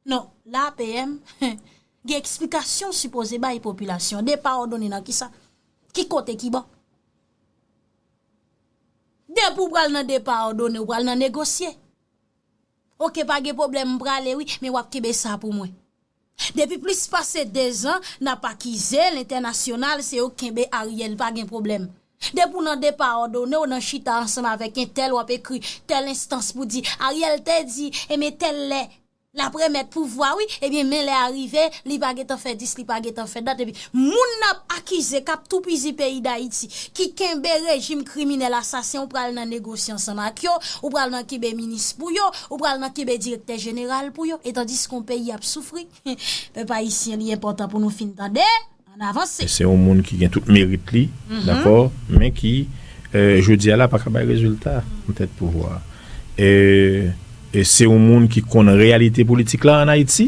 Non, la, P M, gen eksplikasyon sipoze bay popilasyon. Depa òdone nan kisa? Ki kote, ki bò? Depi w pral nan depa òdone, w pral nan negosye. Oke, pa gen pwoblèm, m prale, wi, men w ap kenbe sa pou mwen. Depi plis pase dezan, n ap akize lentènasyonal, se yo k kenbe Ariel, pa gen pwoblèm. Depi w nan depa òdone, w nan chita ansanm avèk entèl, w ap ekri tèl enstans pou di, Ariel te di, enben tèl lè, l ap remèt pouvwa, wi, ebyen, men lè a rive, li pa gentan fè dis, li pa gentan fè dat, epi moun n ap akize k ap toupizi peyi Dayiti, ki kenbe rejim kriminèl asasen, ou pral nan negosye ansanm ak yo, ou pral nan kenbe minis pou yo, ou pral nan kenbe direktè jeneral pou yo, etandiske yon peyi ap soufri. Pèp ayisyen, li enpòtan pou nou fin tande, ann avanse. E se yon moun ki gen tout merit li, dakò, men ki, eh, jodi a la, pa ka bay rezilta nan tèt pouvwa a. E, e se yon moun ki konn reyalite politik la ann Ayiti,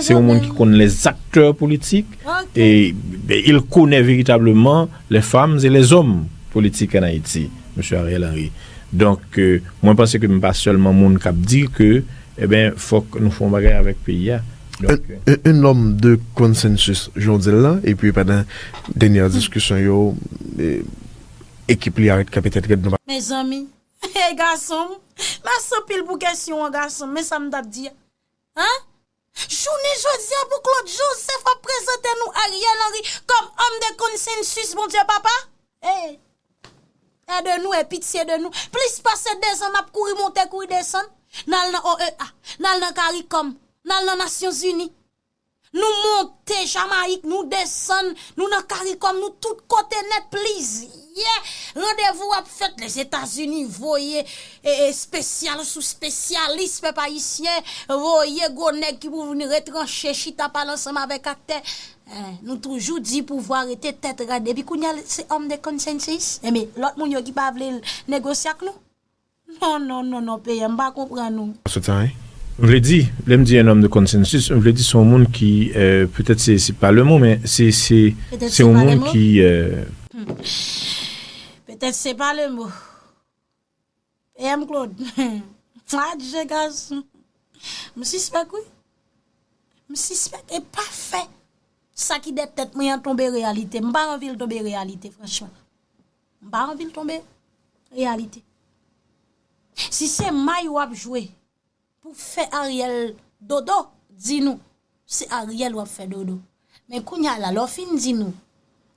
se yon moun ki konn les acteurs politiques, e, e il connaît véritablement les femmes et les hommes politiques en Haïti, mesye Ariel Henry. Donk, eh, mwen panse ke m pa sèlman moun k ap di ke, enben, fòk nou fè yon bagay avèk peyi a. Donk, eh, un, un homme de consensus, jan w di l lan, epi pandan dènyè diskisyon yo, eh, ekip li a ret kanpe tèt rèd, nou pa. Mezanmi, hey, gason m, mèsi anpil pou kesyon an, gason m, men sa m t ap di a. Hein? Jounen jodi a, pou Claude Joseph ap prezante nou Ariel Henry kòm homme de consensus, Bondye papa? Hey! Aide nous et pitié de nous. Plis pase dezan n ap kouri monte, kouri desann. N al nan O E A, n al nan CARICOM, n al nan Nasyonzini. Nou monte, monte Jamayik, nou desann, nou nan Karikòm, nou tout kote nèt, plizyè randevou ap fèt. Lèzetazini voye e, e, espesyal sou espesyalis, pèp ayisyen, voye gwo nèg ki pou vin retranche, chita pale ansanm avèk aktè. Eh, nou toujou di pouvwa rete tèt rèd. Epi kounye a, se homme de consensus. Enben, lòt moun yo ki pa vle negosye ak nou. Non, non, non, non, P M, m pa konprann ou. Sou tan, wi. M vle di, lè m di un homme de consensus, m vle di se yon moun ki, euh, petèt se, se pa le mo, men se, se, Petèt se se yon pa le moun mo. Ki, euh, Petèt se pa le mo. P M Claude. Adje gason. M sispèk, wi. M sispèk e pa fè sa ki dèyè tèt mwen an tonbe reyalite. M pa anvi l tonbe reyalite, franchman. M pa anvi l tonbe reyalite. Si se may w ap jwe pou fè Ariel dodo, di nou, se Ariel w ap fè dodo. Men kounye a la, lè w fin di nou,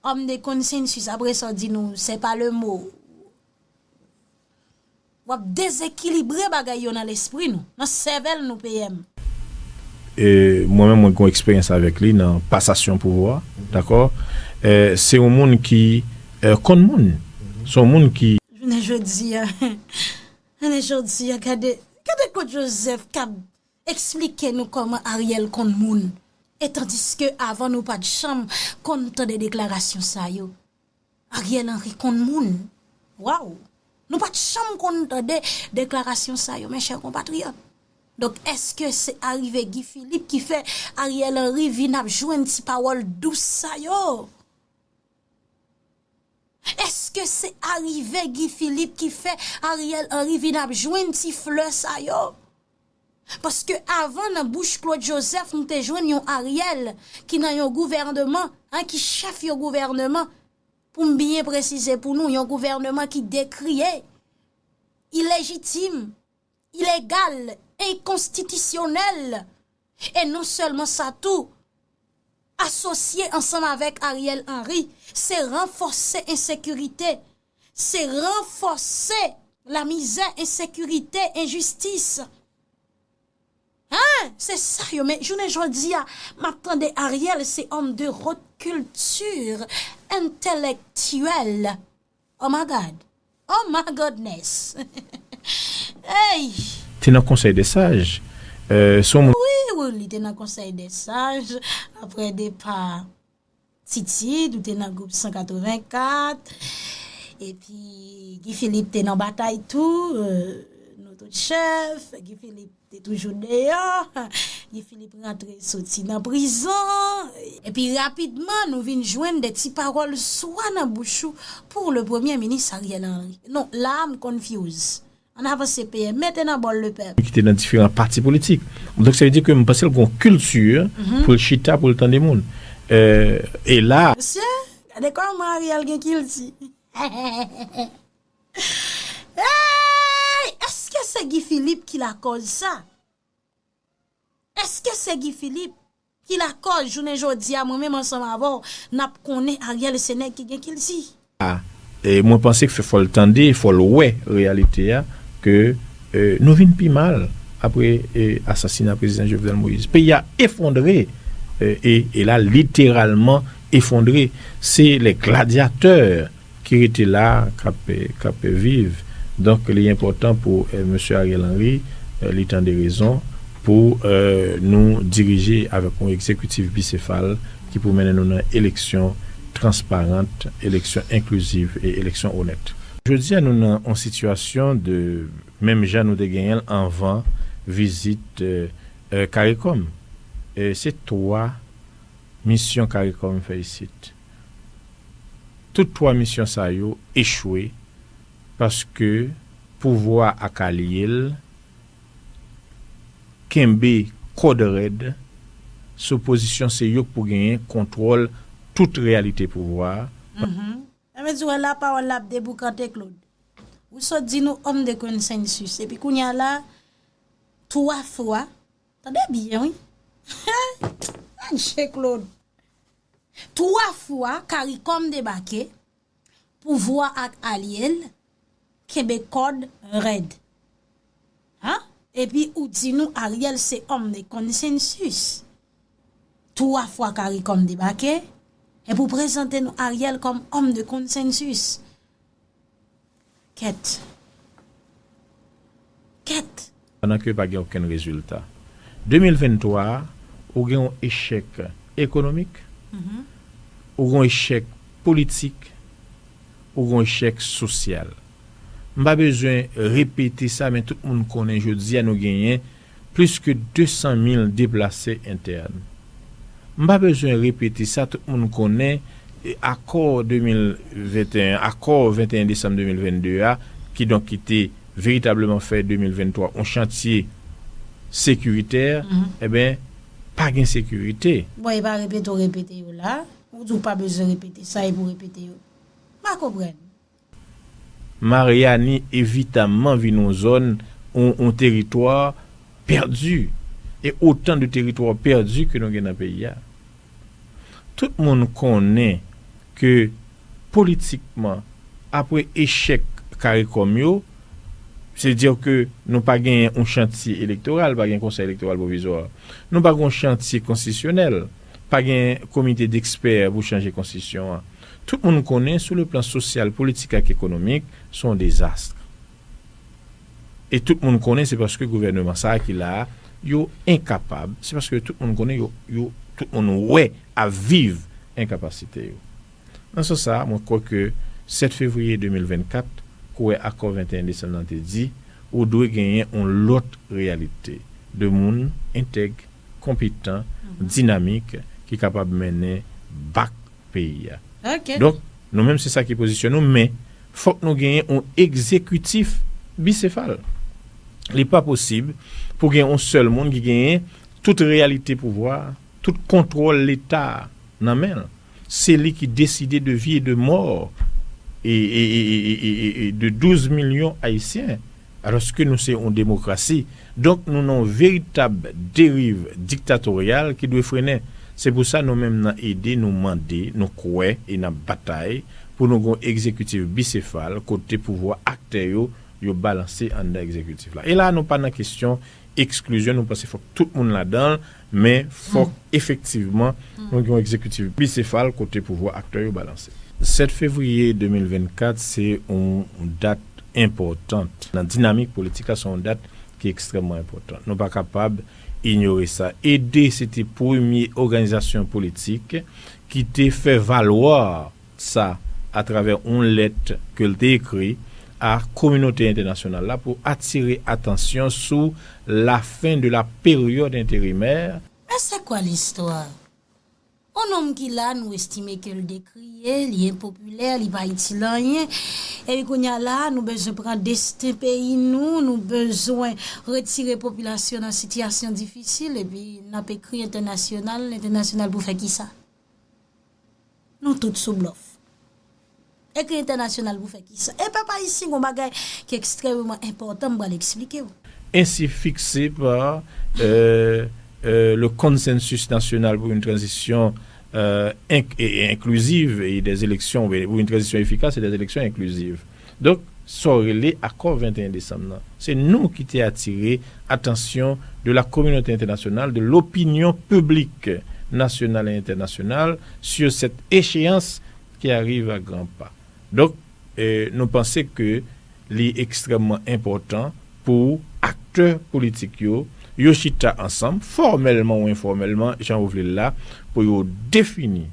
homme de consensus, apre sa w di nou, se pa le mo. W ap dezekilibre bagay yo nan lespri nou, nan sèvèl nou, P M. E mwen menm, mwen gen yon eksperyans avèk li nan pasasyon pouvwa, dakò? E se yon moun ki, e, konn moun. Se yon moun ki Jounen jodi a, jounen jodi a, gade, gade Claude Joseph k ap eksplike nou kòman Ariel konn moun. E tandiske avan nou pa t janm konn tande deklarasyon sa yo. Ariel Henry konn moun. Waw! Nou pa t janm konn tande deklarasyon sa yo, mes chers compatriotes. Donk, èske se arive Guy Philippe ki fè Ariel Henry vin ap jwenn ti pawòl dous sa yo? Èske se arive Guy Philippe ki fè Ariel Henry vin ap jwenn ti flè sa yo? Paske avan, nan bouch Claude Joseph, nou te jwenn yon Ariel ki nan yon gouvènman, en, ki chèf yon gouvènman, pou m byen presize pou nou, yon gouvènman ki dekriye, ilejitim, ilegal, enkonstitisyonèl. E non sèlman sa tou, asosye ansanm avèk Ariel Henry, se ranfòse ensekirite, se ranfòse lamizè, ensekirite, enjistis. Hein? Se sa yo, men jounen jodi a, m ap tande Ariel, se homme de haute culture intellectuelle. Oh my God. Oh my goodness. Hey! Te nan Conseil des Sages. Euh, se yon moun Wi, wi, li te nan Conseil des Sages. Apre depa Titid, ou te nan gwoup san katrevenkat. Epi Guy Philippe te nan batay tou. Euh, nou tout chèf. Guy Philippe te toujou deyò. Guy Philippe rantre soti nan prizon. Epi rapidman, nou vin jwenn de ti pawòl swa nan bouch ou pou le premye minis Ariel Henry. Non, la a m confuse. Ann avanse P M, mete nan bòl lepèp. Ki te nan diferan pati politik. Donk, sa vle di ke m panse l gen yon kilti pou l chita, pou l tande moun. Euh, e la, Mesye, gade kòman Ariel gen kilti. Hey! Èske se Guy Philippe ki lakòz sa? Èske se Guy Philippe ki lakòz jounen jodi a, mwen menm ansanm avè w, n ap konnen Ariel se nèg ki gen kilti? A, e mwen panse ke fò l tande, fò l wè reyalite a, ke, e, nou vin pi mal apre, e, asasina prezidan Jovenel Moïse. Peyi a efondre, e, e, e la literalman efondre. Se les gladiateurs ki rete la, k ap, k ap viv. Donk, li enpòtan pou, eh, mesye Ariel Henry, eh, li tande rezon pou, eh, nou dirije avèk yon egzekitif bisefal ki pou mennen nou nan eleksyon transparant, eleksyon enkliziv e eleksyon onèt. Jodi a, nou nan yon sitiyasyon de menm jan nou te genyen l anvan vizit, eh, eh, Caricom. Eh, se twa misyon Caricom fè isit. Tout twa misyon sa yo echwe paske pouvwa ak alye l kenbe kòd rèd sou pozisyon se yo k pou genyen kontwòl tout reyalite pouvwa a. Mhm. Sa vle di, wè, la pawòl la ap deboukante, Claude. Ou sot di nou homme de consensus. Epi kounye a la, twa fwa, tande byen, wi. Adje Claude. Twa fwa, Caricom debake, pouvwa ak alye l kenbe kòd rèd. Hein? Epi ou di nou Ariel se homme de consensus. twa fwa CARICOM debake, epi w prezante nou Ariel kòm homme de consensus. Kèt. Kèt. Pandan ke pa gen okenn rezilta. De mil venntwa a, ou gen yon echèk ekonomik, ou gen yon echèk politik, ou gen yon echèk sosyal. M pa bezwen repete sa, men tout moun konnen jodi a nou genyen plis ke de san mil deplase entèn. M pa bezwen repete sa, tout moun konnen, e, akò de mil venteyen, akò venteyen desanm de mil vennde a, kidonk ki te veritableman fè de mil venntwa yon chantye sekiritè, enben, pa gen sekirite. Bon, e pa repete w repete yo la. Ou di w pa bezwen repete sa, e pou repete yo. M pa konprann. Maryani evitamman vin yon zòn, yon, yon teritwa pèdi. E otan de teritwa pèdi ke nou gen nan peyi a. Tout moun konnen ke politikman, apre echèk CARICOM yo, se di ke nou pa genyen yon chantye elektoral, pa gen konsèy elektoral pwovizwa, nou pa gen yon chantye konstitisyonèl, pa gen komite dekspè pou chanje konstitisyon an. Tout moun konnen, sou le plan sosyal, politik ak ekonomik, se yon dezas. E tout moun konnen se paske gouvènman sa a ki la a, yo enkapab, se paske tout moun konnen yo, yo, tout moun wè ap viv enkapasite yo. Nan sans sa a, mwen kwè ke sèt fevriye de mil vennkat, kouwè akò venteyen desanm nan te di, ou dwe genyen yon lòt reyalite de moun entèg, konpetan, dinamik, ki kapab mennen bak peyi a. Donk, nou menm se sa ki pozisyon nou, men fòk nou genyen yon egzekitif bisefal. Li pa posib pou gen yon sèl moun ki genyen tout reyalite pouvwa, tout kontwòl Leta a nan men l. Se li ki deside de vi e de mò e, e, e, e, e, e de douz milyon Ayisyen, alòske nou se yon demokrasi. Donk, nou nan yon veritab deriv diktatoryal ki dwe frennen. Se pou sa nou menm nan ede, nou mande, nou kwè e n ap batay pou nou gen yon egzekitif bisefal kote pouvwa aktè yo, yo balanse anndan egzekitif la. E la, nou pa nan kesyon eksklizyon, nou panse fòk tout moun ladan l, men fòk efektivman nou gen yon egzekitif bisefal kote pouvwa aktè yo balanse. Sèt fevriye de mil vennkat se yon dat enpòtan nan dinamik politik la, se yon dat ki ekstrèmman enpòtan. Nou pa kapab inyore sa. Ede se te premye òganizasyon politik ki te fè valwa sa atravè yon lèt ke l te ekri a kominote entènasyonal la pou atire atansyon sou la fin de la période intérimaire. Mais c'est quoi l'histoire? On nonm ki la, nou estime ke l dekriye, li enpopilè, li pa itil anyen. Epi kounye a la, nou bezwen pran desten peyi nou, nou bezwen retire popilasyon nan sitiyasyon difisil, epi n ap ekri entènasyonal, entènasyonal pou fè kisa? Nou tout sou blòf. Ekri entènasyonal pou fè kisa? E pèp ayisyen gon bagay ki ekstrèmeman enpòtan, m pral eksplike w. Ainsi fixé par euh, euh, le consensus national pour une transition euh, inc- et inclusive et des élections, pour une transition efficace et des élections inclusives. Donk, sa w rele akò venteyen desanm nan. Se nou ki te atire atansyon de la communauté internationale, de l'opinion publique nationale et internationale sur cette échéance qui arrive à grands pas. Donk, eh, nou panse ke li ekstrèmman enpòtan pou aktè politik yo, yo chita ansanm, fòmèlman ou enfòmèlman, jan ou vle l la, pou yo defini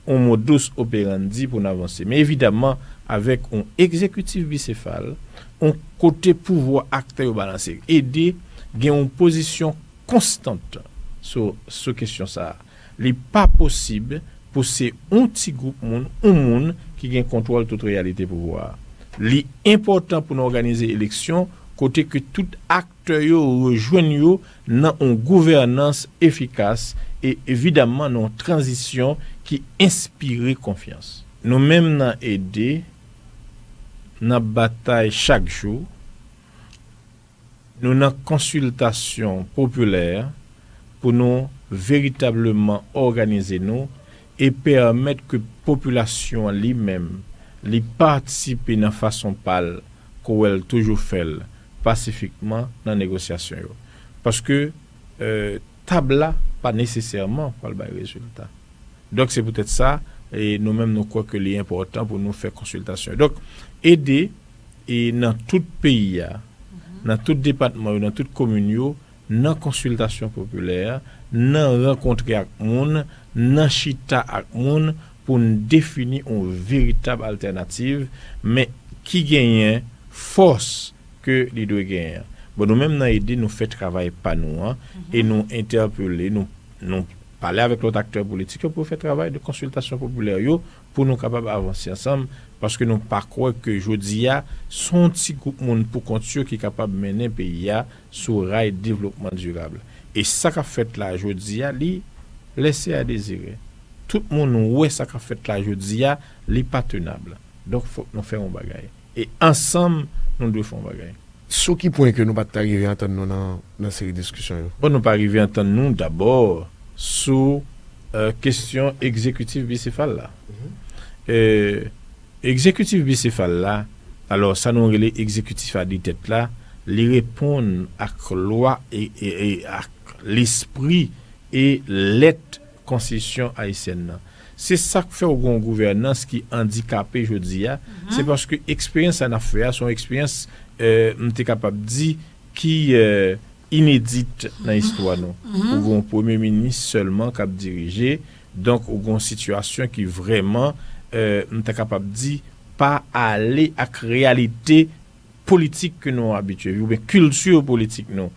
yon modus operandi pou n avanse. Men evidamman, avèk yon egzekitif bisefal, yon kote pouvwa aktè yo balanse, ede gen yon pozisyon konstant sou, sou kesyon sa a. Li pa posib pou se yon ti gwoup moun, yon moun ki gen kontwòl tout reyalite pouvwa a. Li enpòtan pou nou òganize eleksyon kote ke tout aktè yo rejwenn yo nan yon gouvènans efikas e evidamman nan yon tranzisyon ki enspire konfyans. Nou menm nan ede, n ap batay chak jou, nou nan konsiltasyon popilè pou nou veritableman òganize nou e pèmèt ke popilasyon an li menm, li patisipe nan fason pa l, kou wè l toujou fè l pasifikman nan negosyasyon yo. Paske, eh, tab la, pa nesesèman pral bay rezilta. Donk, se poutèt sa, e nou menm, nou kwè ke li enpòtan pou nou fè konsiltasyon. Donk, ede, e nan tout peyi a, nan tout depatman yo, nan tout komin yo, nan konsiltasyon popilè, nan rankontre ak moun, nan chita ak moun, pou n defini yon veritab altènativ, men ki genyen fòs ke li dwe genyen an. Bon, nou menm nan ede, nou fè travay pa nou an, e nou entèpele, nou, nou pale avèk lòt aktè politik yo pou fè travay de konsiltasyon popilè yo, pou nou kapab avanse ansanm, paske nou pa kwè ke jodi a, se yon ti gwoup moun pou kont yo ki kapab mennen peyi a sou ray devlopman dirab. E sa k ap fèt la jodi a, li lèse a dezire. Tout moun wè sa k ap fèt la jodi a, li pa tenab. Donk, fòk nou fè yon bagay. E ansanm, nou dwe fè yon bagay. Sou ki pwen ke nou pa t ta rive antann nou nan, nan seri diskisyon yo? Bon, nou pa rive antann nou dabò sou, e, kesyon egzekitif bisefal la. E, egzekitif bisefal la, alò, sa nou rele egzekitif a de tèt la, li reponn ak lwa e, e, e ak lespri e lèt konstitisyon ayisyèn nan. Se sa k fè w gen yon gouvènans ki andikape jodi a, se paske eksperyans sa n ap fè a, se yon eksperyans, e, m te kapab di, ki, e, inedit nan istwa nou. Ou gen yon premye minis sèlman k ap dirije, donk ou gen yon sitiyasyon ki vrèman, e, m ta kapab di, pa ale ak reyalite politik ke nou abitye viv, oubyen kilti politik nou.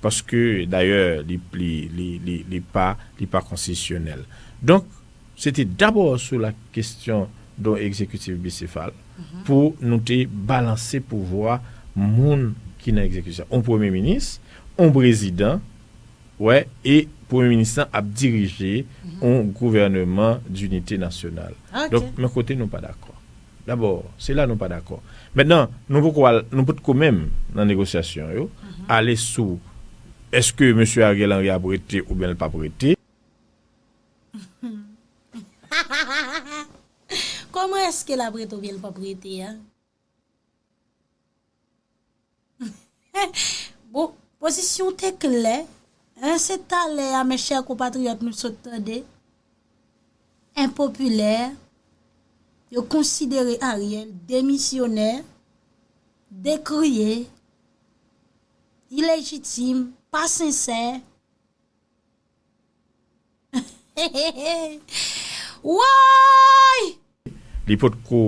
Paske, dayè, li, li, li, li, li pa, li pa konstitisyonèl. Donk, se te dabò sou la kesyon de yon egzekitif bisefal pou nou te balanse pouvwa moun ki nan egzekitif. Yon premye minis, yon prezidan, wè, e premye minis lan ap dirije yon gouvèneman dinite nasyonal. Donk, men kote nou pa dakò. Dabò, se la nou pa dakò. Mentnan, nou poko al, nou potko menm nan negosyasyon yo, ale sou èske mesye Ariel Henry ap rete oubyen l p ap rete. Kòman èske l ap rete oubyen l p ap rete a? Bon, pozisyon te klè. Hein, se talè a, mes chers compatriotes, nou sot tande. Enpopilè, yo konsidere Ariel demisyonè, dekriye, ilejitim, pa sensè. Woy! Li potko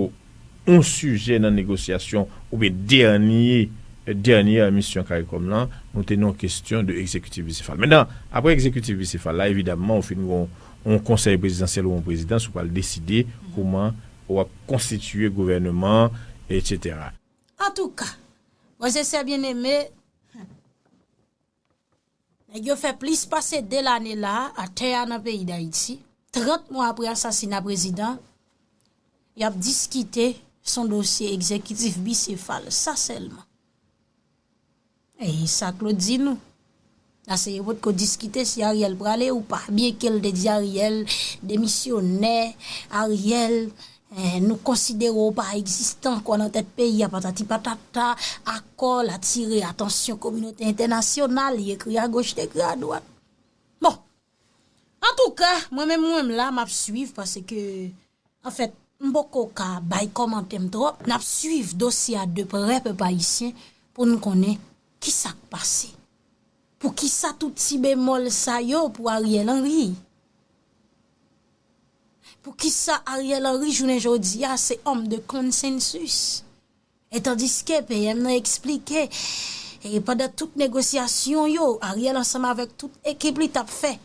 yon sijè nan negosyasyon oubyen dènye, dènye misyon CARICOM lan, nou te nan yon kesyon de egzekitif bisefal. Mentnan, apre egzekitif bisefal la, evidamman, ou fin gen yon, yon konsèy prezidansyèl ou yon prezidans, ou pral deside kouman w ap konstitiye gouvèneman, etsetera. Antouka, frè e sè byeneme, nèg yo fè plis pase de lane la atè a nan peyi Dayiti. Trant mwa apre asasina prezidan, y ap diskite sou dosye egzekitif bisefal, sa sèlman. E sa Claude di nou. Ase yo potko diskite si Ariel prale ou pa. Byenke l te di Ariel demisyonè, Ariel, eh, nou konsidere w pa egziste ankò nan tèt peyi a, patati patata, akò l atire atansyon kominote entènasyonal, li ekri agoch, li ekri adwat. Bon, antouka, mwen menm, mwen menm la, m ap swiv paske, anfèt, m poko ka bay kòmantè m twòp. N ap swiv dosye a de prè, pèp ayisyen, pou n konnen ki sa k pase. Poukisa tout ti bemòl sa yo pou Ariel Henry? Poukisa Ariel Henry, jounen jodi a, se homme de consensus? E tandiske P M nan eksplike, e pandan tout negosyasyon yo, Ariel ansanm avèk tout ekip li t ap fè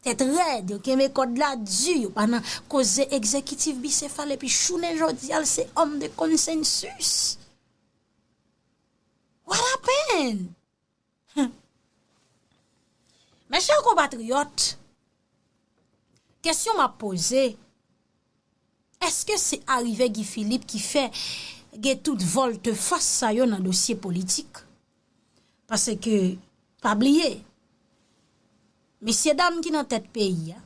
tèt rèd, yo kenbe kòd la di, yo pa nan koze egzekitif bisefal, epi jounen jodi a, l se homme de consensus. What happened? Mes chers compatriotes, kesyon m ap poze, èske se arive Guy Philippe ki fè gen tout vòltefas sa yo nan dosye politik? Paske, pa bliye, mesyedam ki nan tèt peyi a,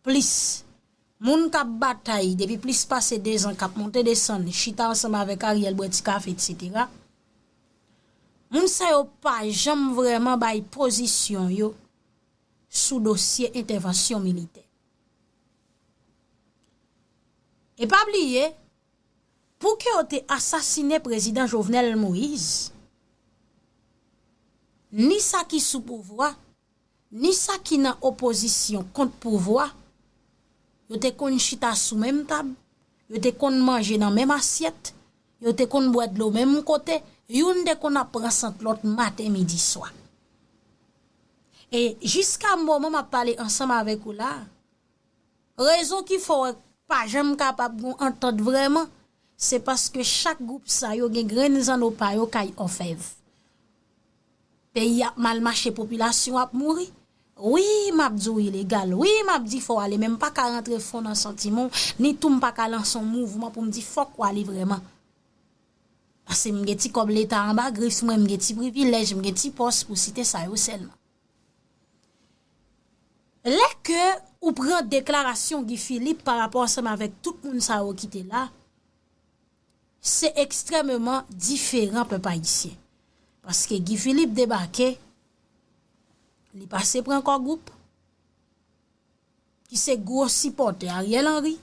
plis moun k ap batay depi plis pase dezan, k ap monte desann, chita ansanm avèk Ariel, bwè ti kafe, etsetera. Moun sa yo pa janm vrèman bay pozisyon yo sou dosye entèvansyon militè. E pa bliye, pou ke yo te asasinen prezidan Jovenel Moïse, ni sa ki sou pouvwa, ni sa ki nan opozisyon kont pouvwa, yo te konn chita sou menm tab, yo te konn manje nan menm asyèt, yo te konn bwè dlo menm kote, youn te konn ap pran sant lòt maten, midi, swa. E jiska moman m ap pale ansanm avèk ou la, rezon ki fè w wè pa janm kapab gon antant vrèman, se paske chak gwoup sa yo gen grenn zanno pa yo kay òfèv. Peyi ap mal mache, popilasyon ap mouri. Wi, m ap di w ilegal. Wi, m ap di fò w ale, men m pa ka rantre fon nan santiman w, ni tou m pa ka lanse yon mouvman pou m di fòk w ale vrèman. Paske m gen ti kòb leta anba grif mwen, m gen ti privilèj, m gen ti pòs, pou site sa yo sèlman. Lè ke ou pran deklarasyon Guy Philippe pa rapò ansanm avèk tout moun sa yo ki te la, se ekstrèmeman diferan, pèp ayisyen. Paske Guy Philippe debake, li pase pran Kò Gwoup, ki se gwo sipòtè Ariel Henry,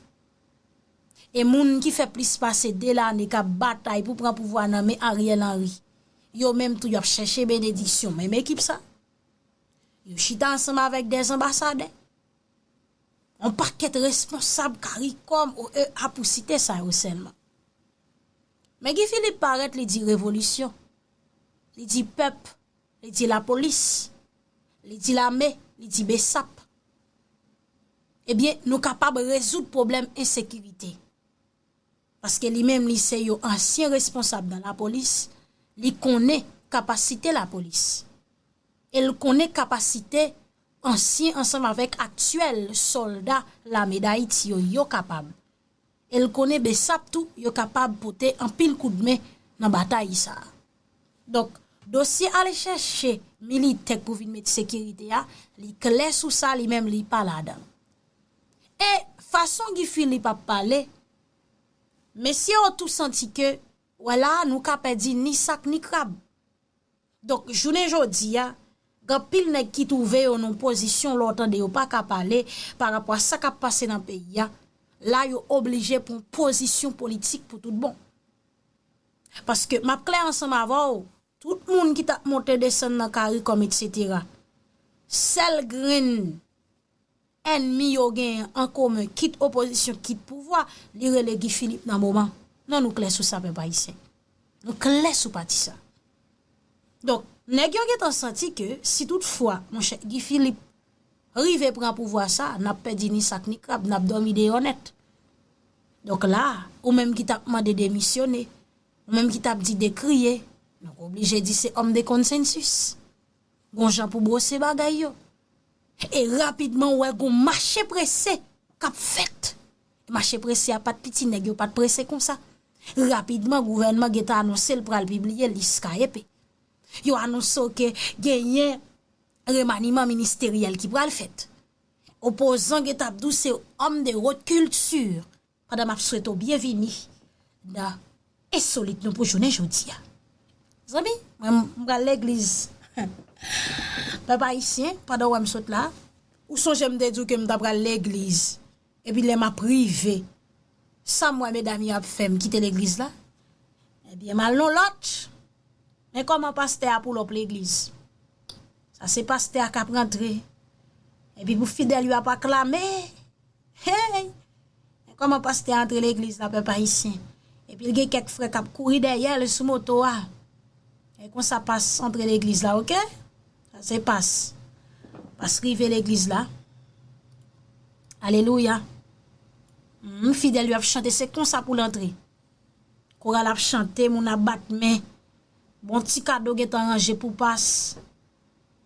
e moun ki fè plis pase de lane k ap batay pou pran pouvwa nan men Ariel Henry, yo menm tou y ap chèche benediksyon menm ekip sa. Yo chita ansanm avèk dè anbasadè, yon pakèt responsab CARICOM, O E A, pou site sa yo sèlman. Men Guy Philippe parèt, li di revolisyon, li di pèp, li di lapolis, li di lame, li di BSAP. Ebyen, nou kapab rezoud pwoblèm ensekirite. Paske li menm, li se yon ansyen responsab nan lapolis, li konnen kapasite lapolis. E l konnen kapasite ansyen ansanm avèk aktyèl sòlda Lame Dayiti yo, yo kapab. E l konnen BSAP tou, yo kapab pote anpil koudmen nan batay sa a. Donk, dosye ale chèche militè k pou vin met sekirite a, li klè sou sa, li menm li pa ladan. E fason Guy Philippe ap pale, mesye yo tou santi ke, wè la, nou ka pèdi ni sak ni krab. Donk, jounen jodi a, gen anpil nèg ki twouve yo nan yon pozisyon lè w tande yo pa ka pale pa rapò a sa k ap pase nan peyi a. La, yo oblije pran pozisyon politik pou tout bon. Paske m ap klè ansanm avè w, tout moun ki t ap monte desann nan CARICOM, etsetera, sèl grenn ènmi yo genyen an komen, kit opozisyon, kit pouvwa, li rele Guy Philippe nan moman. Non, nou klè sou sa, pèp ayisyen. Nou klè sou pati sa. Donk, nèg yo gentan santi ke si toutfwa, monchè, Guy Philippe rive pran pouvwa sa, n ap pèdi ni sak ni krab, n ap dòmi deyò nèt. Donk la, ou menm ki t ap mande demisyone, ou menm ki t ap di dekriye, nou oblije di se homme de consensus. Gon jan pou bwose bagay yo. E rapidman, ou wè gon mache prese k ap fèt. Mache prese a pa t piti, nèg yo pa t prese konsa. Rapidman, gouvènman gentan anonse l pral pibliye lis K E P. Yo anonse w ke genyen remaniman ministeryèl ki pral fèt. Opozan gentan ap di w se homme de haute culture. Pandan m ap swete w byenvini nan ensolit nou pou jounen jodi a. Zanmi, mwen m pral legliz. Pèp ayisyen, pandan w wè m sot la, ou sonje m te di w ke m ta pral legliz. Epi lè m ap rive, sa m wè medam yo ap fè, m kite legliz la. Ebyen, m al nan lòt. Men kòman pastè a pull up legliz. Sa se pastè a k ap rantre. Epi pou fidèl yo ap aklame. Hey! Men kòman pastè a antre legliz la, pèp ayisyen. Epi l gen kèk frè k ap kouri dèyè l sou moto a. E konsa pas antre legliz la, oke? Sa se pas. Pas rive legliz la. Alelouya. Mm, fidèl yo ap chante, se konsa pou l antre. Koral ap chante, moun ap bat men. Bon ti kado gentan ranje pou pas.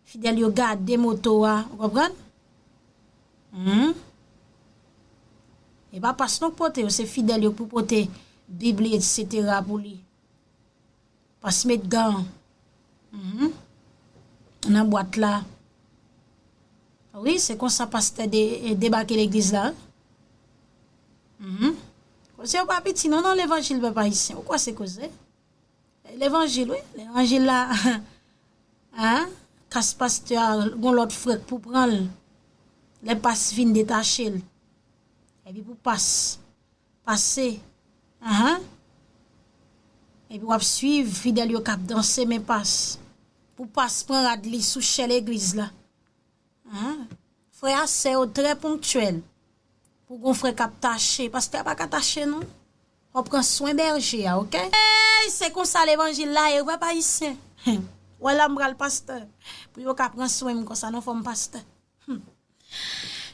Fidèl yo gade moto a, ou konprann? Hmm. E pa pas non k pote yo, se fidèl yo k pou pote bib li, etsetera pou li. Pas met gan. Mhm. Nan bwat la. Wi, se konsa pastè de, debake legliz la, wi. Mhm. Koze yo pa piti non, nan levanjil, pèp ayisyen. Ou kwè se koze? Levanjil, wi. Levanjil la, hein? kas pastè a, gon lòt frè k pou pran l. Lè pas fin detache l. Epi pou pas pase, anhan. Epi w ap swiv fidèl yo k ap danse men pas. Pou pas pran rad li sou chè legliz la. Anhan. Frè a, sè yo trè ponktyèl. Pou gon frè k ap tache, pastè a pa ka tache non. W ap pran swen bèje a, oke? Ey, se konsa levanjil la ye, w pèp ayisyen. Wè la m pral pastè. Pou yo ka pran swen m konsa non, fò m pastè. Hmm.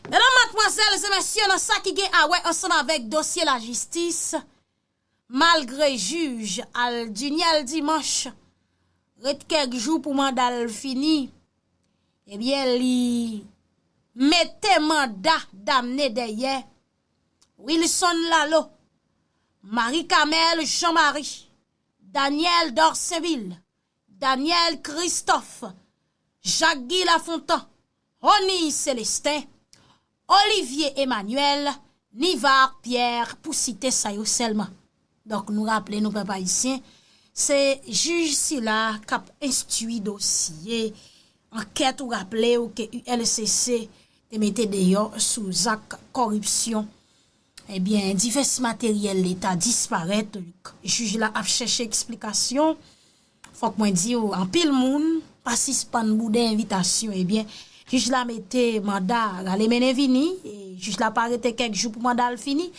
Medam, madmwazèl e mesye, nan sa ki gen a wè ansanm avèk dosye lajistis, malgre jij Alduniel Dimanche ret kèk jou pou manda l fini, ebyen, li mete manda damne dèyè Wilson Lalo, Marie Camelle Jean Marie, Daniel Dorsainvil, Daniel Christophe, Jacques Guy Lafontant, Rony Célestin, Olivier Emmanuel, Nivar Pierre, pou site sa yo sèlman. Donk, nou raple nou, pèp ayisyen, se jij sila k ap enstwi dosye ankèt. Ou raple w ke U L C C te mete deyò sou zak kòripsyon. Ebyen, divès materyèl Leta disparèt. Jij la ap chèche eksplikasyon. Fòk mwen di w, anpil moun pa sispann boude envitasyon. Ebyen, jij la mete manda rale mennen vini. E jij la pa rete kèk jou pou manda l fini.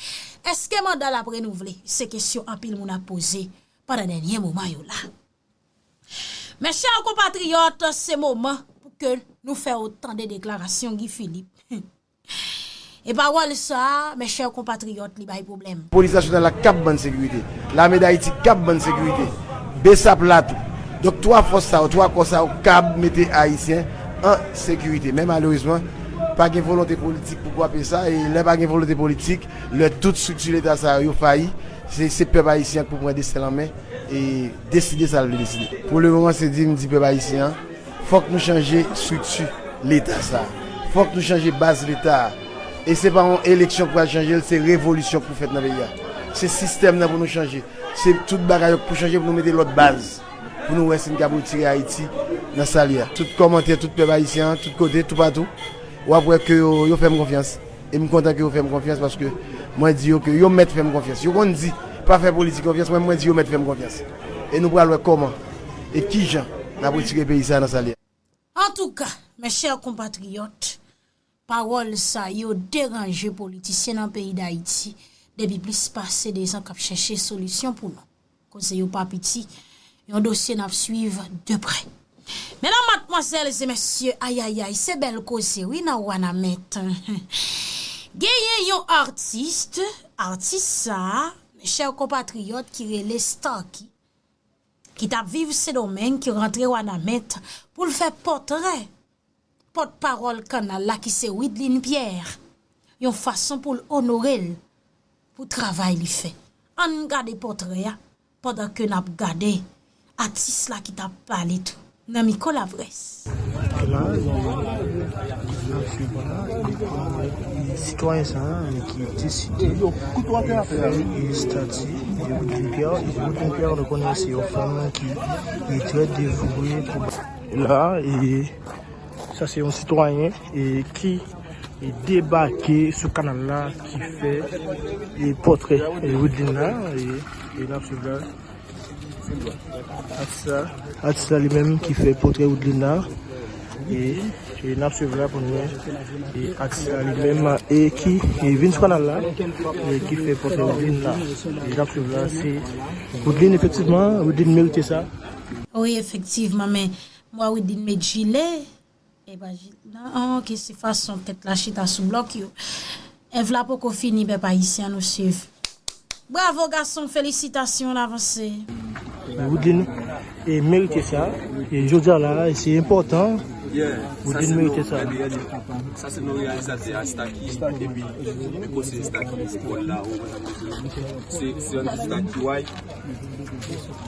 Èske manda l ap renouvle? Se kesyon anpil moun ap poze pandan dènye moman yo la. Mes chers compatriotes, se moman pou ke nou fè w tande deklarasyon Guy Philippe. E pawòl sa a, mes chers compatriotes, li bay pwoblèm. Polis nasyonal la kab ban n sekirite. Lame d Ayiti kab ban n sekirite. BSAP la tou. Donk, twa fòs sa yo, twa kò sa yo kab mete Ayisyen an sekirite. Men malerezman, pa gen volonte politik pou kwape sa. E lè pa gen volonte politik, lè tout estrikti Leta sa yo, yo fayi, se, se pèp ayisyen an k pou pran desten l an men e deside sa l vle deside. Pou lemoman, se di m di pèp ayisyen an, fòk nou chanje estrikti Leta sa a. Fòk nou chanje baz Leta a. E se pa yon eleksyon k pral chanje l, se revolisyon k pou fèt nan peyi a. Se sistèm nan pou nou chanje. Se tout bagay yo k pou chanje pou nou mete lòt baz. Pou nou wè si n kab retire Ayiti nan sa l ye a. Tout kòmantè, tout pèp ayisyen an, tout kote, toupatou, w ap wè ke yo, yo fè m konfyans. E m kontan ke yo fè m konfyans paske mwen di yo ke yo mèt fè m konfyans. Yo konn di, pa fè politik konfyans, mwen, mwen di yo mèt fè m konfyans. E nou pral wè kòman e kijan n ap retire peyi sa a nan sa l ye a. Antouka, mes chers compatriotes, pawòl sa yo deranje politisyen nan peyi Dayiti depi plis pase dezan k ap chèche solisyon pou nou. Koze yo pa piti, yon dosye n ap swiv de prè. Medam, madmwazèl e mesye, ayayay, se bèl koze wi nan Wanament. Genyen yon atis, atis sa a, mes chers compatriotes, ki rele Starkey, ki t ap viv Sendomeng, ki rantre Wanament pou l fè pòtrè pòtpawòl kanal la ki se Widlin Pierre, yon fason pou l onore l pou travay li fè. Ann gade pòtrè a pandan ke n ap gade atis la ki t ap pale tou nan mikwo laprès. La, e, sitwayen sa a, e, ki deside fè, e, estati, e, Widlin Pierre, e, Widlin Pierre, nou konnen se yon fanm ki, e, trè devwe pou la, e, sa se yon sitwayen, e, ki, e, debake sou kanal la, ki fè, e, pòtrè, e, Widlin la, e, e n ap swiv la. Atis la, atis la li menm ki fè pòtrè Widlin la. E, e n ap swiv la pou nou wè. E atis la li menm, e ki, e vin sou kanal la, e ki fè pòtrè Widlin la. E n ap swiv la, se Widlin, efektivman, Widlin merite sa. Wi, efektivman, men m wè Widlin met jile. E pa jile, non, ah, oke, se fason tèt la chita sou blòk yo. Èv la poko fini, pèp ayisyen, ann nou swiv. Bravo, gason, felisitasyon, n avanse. Widlin, e, merite sa. E jodi a la, e se enpòtan. Widlin merite sa. Sa se nou reyalizatè a Starkey, epi, epi konseye Starkey, se Paul la, se, se Andy Starkey, way.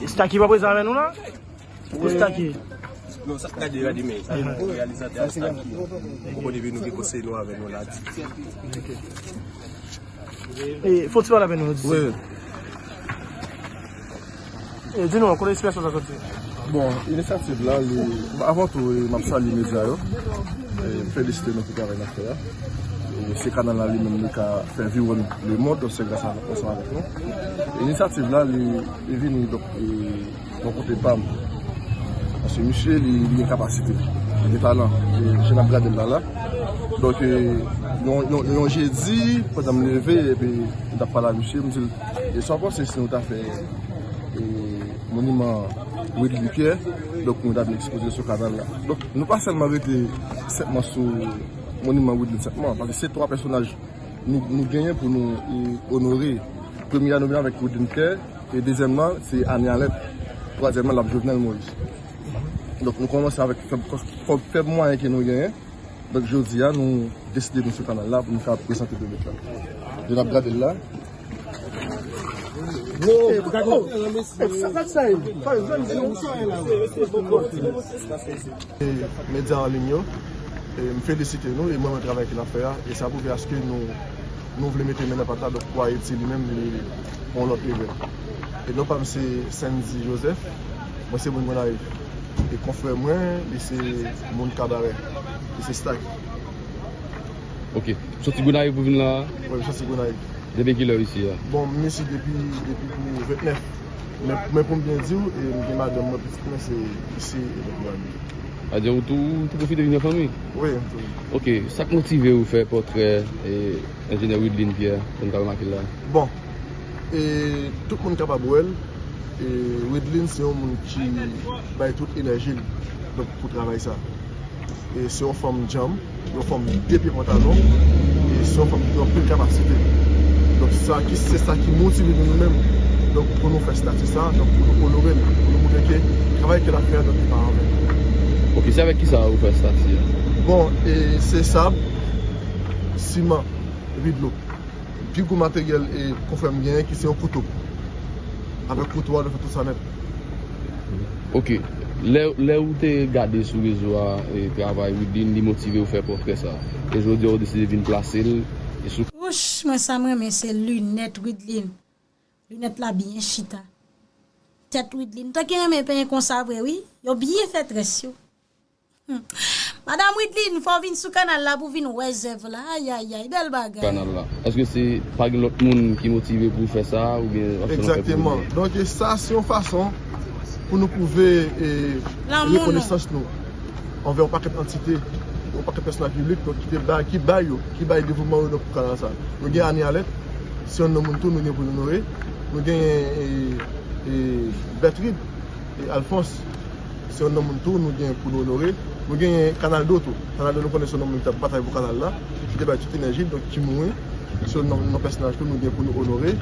Starkey pa prezan avè nou la? Ou Starkey? Non, sa gade, gade, men. Reyalizatè a Starkey. Ou konn epi nou gen konseye nou avè nou la. E, fò ti pale avè nou, di. Wi. E, di nou, kote ekspresyon sa soti? Bon, inisyativ la, li, avan tou, e, m ap salye medya yo. E, m felisite nou pou travay n ap fè a. E, se kanal la li menm li ka fè viwonn lemond, donk se gras a, ansanm avèk nou. Inisyativ la, li, li vini, donk, e, bò kote pa m. Paske misye, li, li gen kapasite, li gen talan. E, jan n ap gade l la, la. Donk, e, yon, yon, yon jedi, pandan m leve, epi m t ap pale a misye, m di l, e sa w panse si nou ta fè, e, moniman Widley Pierre, donk nou ta vin ekspoze l sou kanal la. Donk, nou pa sèlman rete senpman sou moniman Widley senpman, paske se twa pèsonaj nou, nou genyen pou nou, e, onore. Premye a nou vin avèk Widley Pierre, e dezyèm nan, se Annie Alerte. Twazyèm nan, l ap Jovenel Moïse. Donk, nou kòmanse avèk fèb, fèb mwayen ke nou genyen. Donk, jodi a, nou deside vin sou kanal la pou nou ka prezante de lèt la. Jan n ap gade l la. E medya an liy yo, e m felisite nou e m renmen travay ke n ap fè a. E sa pwouve aske nou, nou vle mete men nan pat la, donk pou Ayiti li menm, li pran yon lòt level. E non pa m se Sandy Joseph, mwen se moun Gonayiv. E konfrè mwen, li se moun Kabarè, li se Stack. Ok. Soti Gonayiv pou vin la? Wi, m soti Gonayiv. Depi kilè w isi a? Bon, m isi depi, depi pou vennèf. Men, men pou m byen di w, e m gen madanm mwen, pitit mwen, se isi, e donk nou abite. Sa di ou tou, ou tou pwofite vin wè fanmi? Wi, m tou. Ok, sa k motive w fè pòtrè, e, enjenyè Widley Pierre, pou n ka remake l la? Bon, e, tout moun kapab wè l, e, Widley se yon moun ki bay tout enèji l, donk, pou travay sa. E se yon fanm djanm, yon fanm de pye pantalon, e se yon fanm ki gen anpil kapasite. Donk, sa ki, se sa ki motive nou, nou menm. Donk, pou nou fè stati sa, donk, pou nou onore l, pou nou montre ke travay ke l ap fè a, donk, li pa anven. Ok, se avèk kisa ou fè stati a? Bon, e se sab, siman, epi dlo. Pi gwo materyèl e konfrè m genyen ki se yon kouto. Avèk kouto a, nou fè tout sa nèt. Ok. Lè, lè ou te gade sou rezo a, e, travay Widley, li motive w fè pòtrè sa. E jodi a, ou deside vin plase l, e sou Wouch, mwen sa m renmen se linèt Widley. Linèt la byen chita. Tèt Widley. M te gen renmen penyen konsa vre, wi. Yo byen fè très yo. Hmm. Madam Widley, fò w vin sou kanal la pou vin wè zèv la. Ayayay, bèl bagay. Kanal la. Èske se pa gen lòt moun ki motive pou fè sa, oubyen w ap sèlman fè pou Widley? Egzakteman. Donk, e sa se yon fason pou nou pwouve, e, rekonesans nou anvè yon pakèt antite, yon pakèt pèsonaj piblik, donk, ki te bay, ki bay yo, ki bay devouman yo, donk, pou kanal sa. Nou gen Annie Alerte, se yon nonm moun tou, nou gen pou nou onore. Nou gen, e, e, Bertride, e Alphonse, se yon nonm moun tou nou gen pou nou onore. Nou genyen Kanaldo tou. Kanaldo nou konnen se yon nonm moun ki t ap batay pou kanal la, ki te bay tout enèji l, donk ki mouri. Se yon nonm, yon pèsonaj tou nou gen pou nou onore.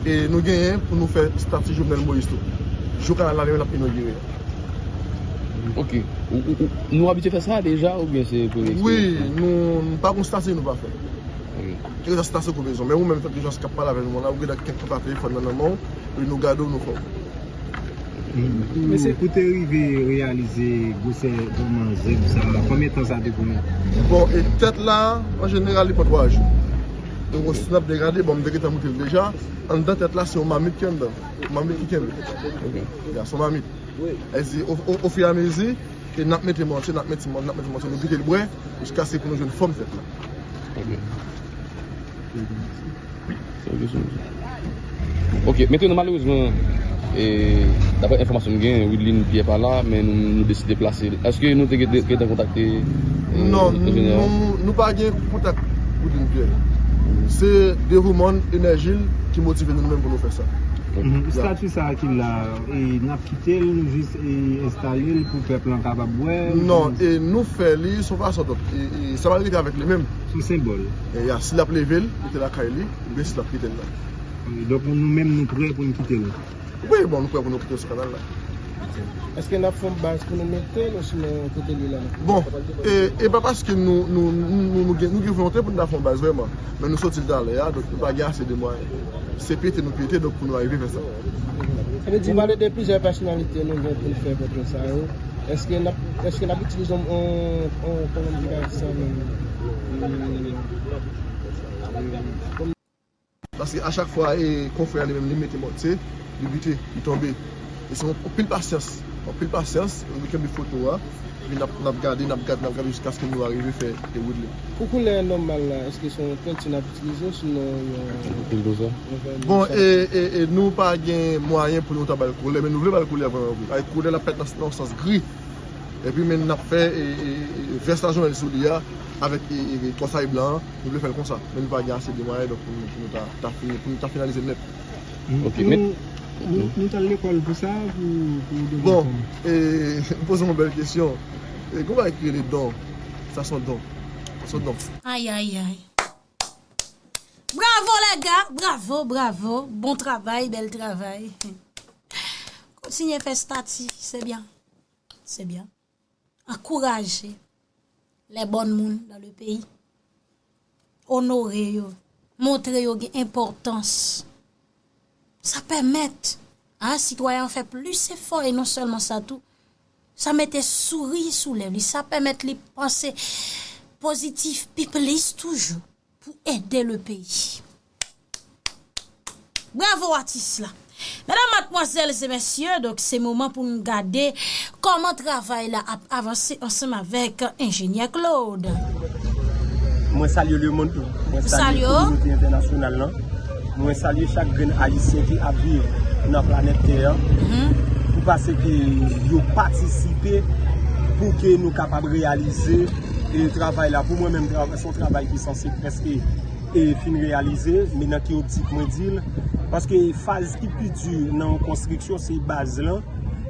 E nou genyen pou nou fè estati Jovenel Moïse tou. Jou kanal la rive, n ap inogire. Ok. Ou, ou, ou, nou abitye fè sa deja oubyen se premye eksperyans? Wi, nou, nou pa gen estati nou pa fè. Ok. Kèlkeswa estati ke w bezwen. Men ou menm, tanke jan k ap pale avè nou an la, ou gen kèk kontak telefòn nan nan men w, e nou gade w, nou fè w. Mesye, pou te rive reyalize gwosè vrèman zèv sa a, konbyen tan sa te pran? Bon, e tèt la, an jeneral, li pran twa jou. Donk, si n ap byen gade, bon, m te gentan moute l deja. Anndan tèt la, se yon mamit ki anndan. Yon mamit ki kenbe. Ok. Ya, se yon mamit. Èdi, o, o, ofiramezi, e n ap mete mantye, n ap mete mantye, n ap mete mantye, nou kite l bwè, jiskaske pou nou jwenn fòm tèt la. Ok. Ok, mentnan malerezman, e, daprè enfòmasyon m gen, Widley Pierre pa la, men nou, nou deside plase l. Èske nou te gen, gentan kontakte, e, enjenyè a? Non, nou, nou pa gen kontak Widley Pierre. Se devouman l, enèji l ki motive nou, nou menm pou nou fè sa. Ok. Mhm. Estati sa a ki la, e, n ap kite l, nou jis, e, enstale l pou pèp lan kapab wè? Non, e nou fè li sou fason, donk, e, e, sa pa rete avèk li menm. Se yon senbòl. E, ya, si l ap leve l, li te lakay li, oubyen si l ap kite l la. E, donk, nou menm, nou prè pou n kite l? Wi, bon, nou prè pou nou kite l sou kanal la. Èske n ap fè yon baz pou nou mete l, osinon kote l ye la? Bon, e, e pa paske nou, nou, nou, nou, nou gen, nou gen volonte pou n ta fè yon baz vrèman, men nou soti l talè a, donk nou pa gen ase de mwayen. Se pyete nou pyete, donk pou nou arive fè sa. Sa vle di, pale de plizyè pèsonalite nou gen pou n fè pòtrè sa yo. Èske n ap, èske n ap itilize yon, yon, yon, kòman m di bagay sa menm? Paske a chak fwa, e, konfrè a li menm, li mete mantye, li bite, li tonbe. E se yon pil pasyans. Anpil pasyans, nou kenbe foto a. Epi n ap, n ap gade, n ap gade, n ap gade jiskaske nou arive fè e wout li. Pou koulè nòmal la, èske se yon penti n ap itilize, osinon yon Bildoza? Bon, e, e, e nou pa gen mwayen pou nou ta ba l koulè, men nou vle ba l koulè vrèman vre. Avèk koulè l ap fèt nan, nan sans gri. Epi men n ap fè e, e, e, vès la jwenn sou li a, avèk e, e, e, twasay blan an, nou vle fè l konsa. Men nou pa gen ase de mwayen, donk, pou nou, pou nou ta, ta fini, pou nou ta finalize l nèt. Ok, men nou, nou, nou t al lekòl pou sa, pou, pou devni fanm? Bon, e, m poze yon bèl kesyon. E, gon bagay ki rele don. Sa se yon don. Se yon don. Ay, ay, ay. Bravo, les gars. Bravo, bravo. Bon travay, bèl travay. Kontinye fè stati, se byen. Se byen. Ankouraje les bonnes moun dans le pays. Onore yo. Montre yo gen enpòtans. Sa pèmèt a sitwayen an fè plis efò e non sèlman sa tou, sa mete souri sou lèv li, sa pèmèt li panse pozitif pi plis toujou pou ede le peyi. Bravo atis la. Medam, madmwazèl e mesye, donk se moman pou n gade kòman travay la ap avanse ansanm avèk enjenyè Claude. Mwen salye lemonn tou. Mwen salye kominote entènasyonal lan. Mwen salye chak grenn ayisyen ki ap viv nan planèt tè a. Pou paske yo patisipe pou ke nou kapab reyalize e travay la. Pou mwen menm, travay, se yon travay ki sanse prèske e fin reyalize, men nan ki optik mwen di l, paske faz ki pi di nan yon konstriksyon se baz lan,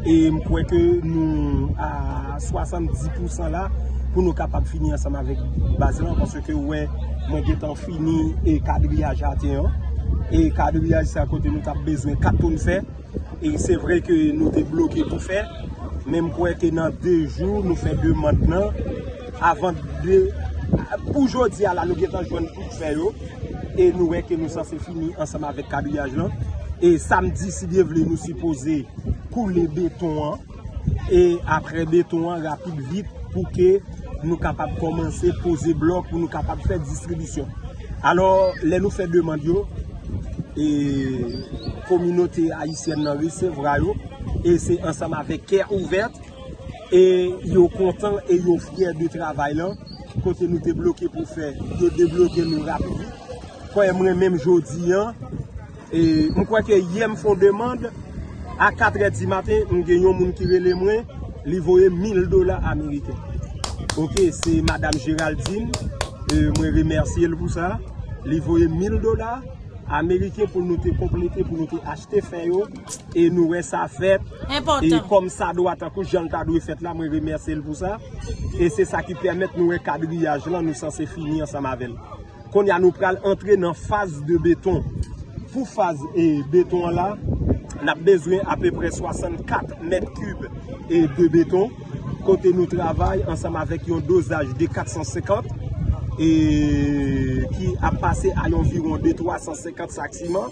e m kwè ke nou a swasanndis pousan la pou nou kapab fini ansanm avèk baz lan, paske ou wè mwen gentan fini e kadriyaj atè an, e kadriyaj sa kote nou t ap bezwen kat tonn fè, e se vre ke nou te bloke pou fè, men m kwè ke nan de jou nou fè demann nan, avan de, pou jodi a la nou gentan jwenn tout fè yo, e nou wè ke nou sanse fini ansanm avèk kadriyaj lan, e samdi si Dye vle nou sipoze koule beton an, e apre beton an rapid vit pou ke nou kapab kòmanse poze blòk pou nou kapab fè distribisyon. Alò, lè nou fè demann yo, e kominote ayisyèn nan resevwa yo, e se ansanm avèk kè ouvè, e yo kontan e yo fyè de travay lan, kote nou te bloke pou fè, yo debloke nou rapid. Kwè mwen menm jodi an, e m kwè ke yè m fè yon demann, a katrè di maten, m gen yon moun ki rele mwen, li voye mil dola ameriken. Ok, se madam Geraldine, e mwen remèsye l pou sa. Li voye mil dola ameriken pou nou te konplete, pou nou te achte fè yo, e nou wè sa fèt, e kòm sa dwa, tankou jan l ta dwe fèt la, mwen remèsye l pou sa, e se sa ki pèmèt nou wè kadriyaj lan, nou sanse fini ansanm avè l. Kounye a nou pral antre nan faz de beton. Pou faz e beton an la, n ap bezwen apeprè swasannkat mèt kib e de beton, kote nou travay ansanm avèk yon dozaj de kat san senkant, e ki ap pase a yon viwon de twa san senkant sak siman.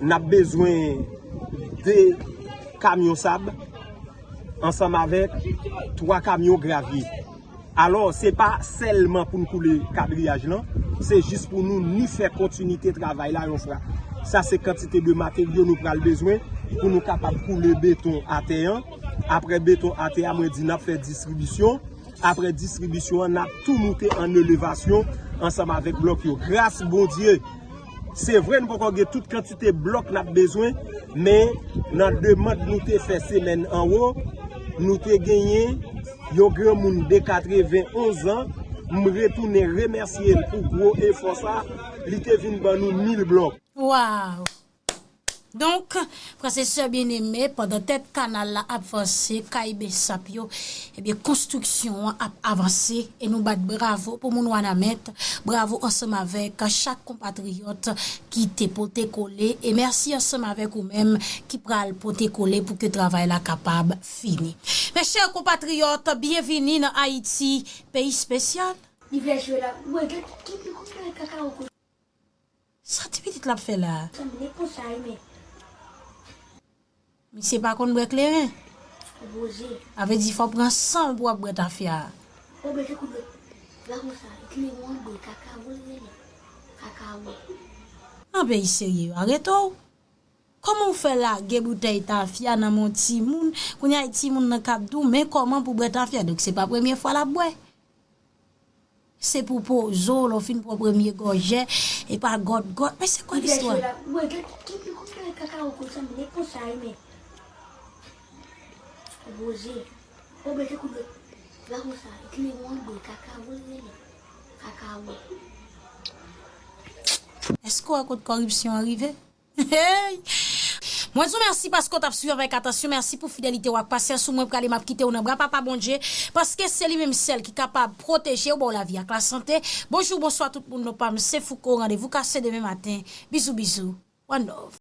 N ap bezwen de kamyon sab ansanm avèk twa kamyon gravye. Alò, se pa sèlman pou n koule kadriyaj lan, se jis pou nou ni fè kontinite travay la yon fwa. Sa se kantite de materyo nou pral bezwen pou nou kapab koule beton atè an. Apre beton atè a, mwen di n ap fè distribisyon. Apre distribisyon an, n ap tou moute an elevasyon ansanm avèk blòk yo. Gras Bondye, se vre, nou poko gen tout kantite blòk n ap bezwen, men nan demann nou te fè semèn anwo, nou te genyen yon granmoun de katrevenonz an. M retounen remèsye l pou gwo efò sa. Li te vin ban nou mil blòk. Waw! Donk, frè e sè byeneme, pandan tèt kanal la ap vanse, kay Besap yo, ebyen, konstriksyon an ap avanse, e nou bat bravo pou moun Wanament, bravo ansanm avèk chak konpatriyòt ki te pote kole, e mèsi ansanm avèk ou menm ki pral pote kole pou ke travay la kapab fini. Mes chers compatriotes, byenvini nan Ayiti, peyi espesyal. Li vle jwe la. Ou wè, gade, ki, ki, ki, kaka ou Sa ti pitit la ap fè la a? Sa m nek konsa wi men. Misye pa konn bwè kleren. Poze. A vle di fò w pran san w pou w ap bwè tafya a. Ou bwè tankou bwè. La konsa, kleren an bwè, kakawo l rele. Kakawo. Nan peyi serye yo, arete w. Kòman w fè lage boutèy tafya nan men yon timoun? Kounye a timoun nan k ap di w men kòman pou bwè tafya. Donk se pa premye fwa l ap bwè. Se pou poze w, lè w fin pran premye gòje, epa gòt gòt. Men se kwa listwa? Mwen gen ki ki konn fè kakawo konsa, men konsa wi men. Poze. Ou bete kou bwè. La konsa, ekri yon bwè kakawo rele. Kakawo. Èske w wè kot kòripsyon an rive? Hey! Mwen di w mèsi paske w t ap swiv avèk atansyon. Mèsi pou fidelite w ak pasyans ou. Mwen prale, m ap kite w nan bra Papa Bondye, paske se li menm sèl ki kapab pwoteje w, ba w lavi ak lasante. Bonjou, bonswa tout moun, non pa m se Fouco. Randevou kase demen maten. Bizou, bizou. One love.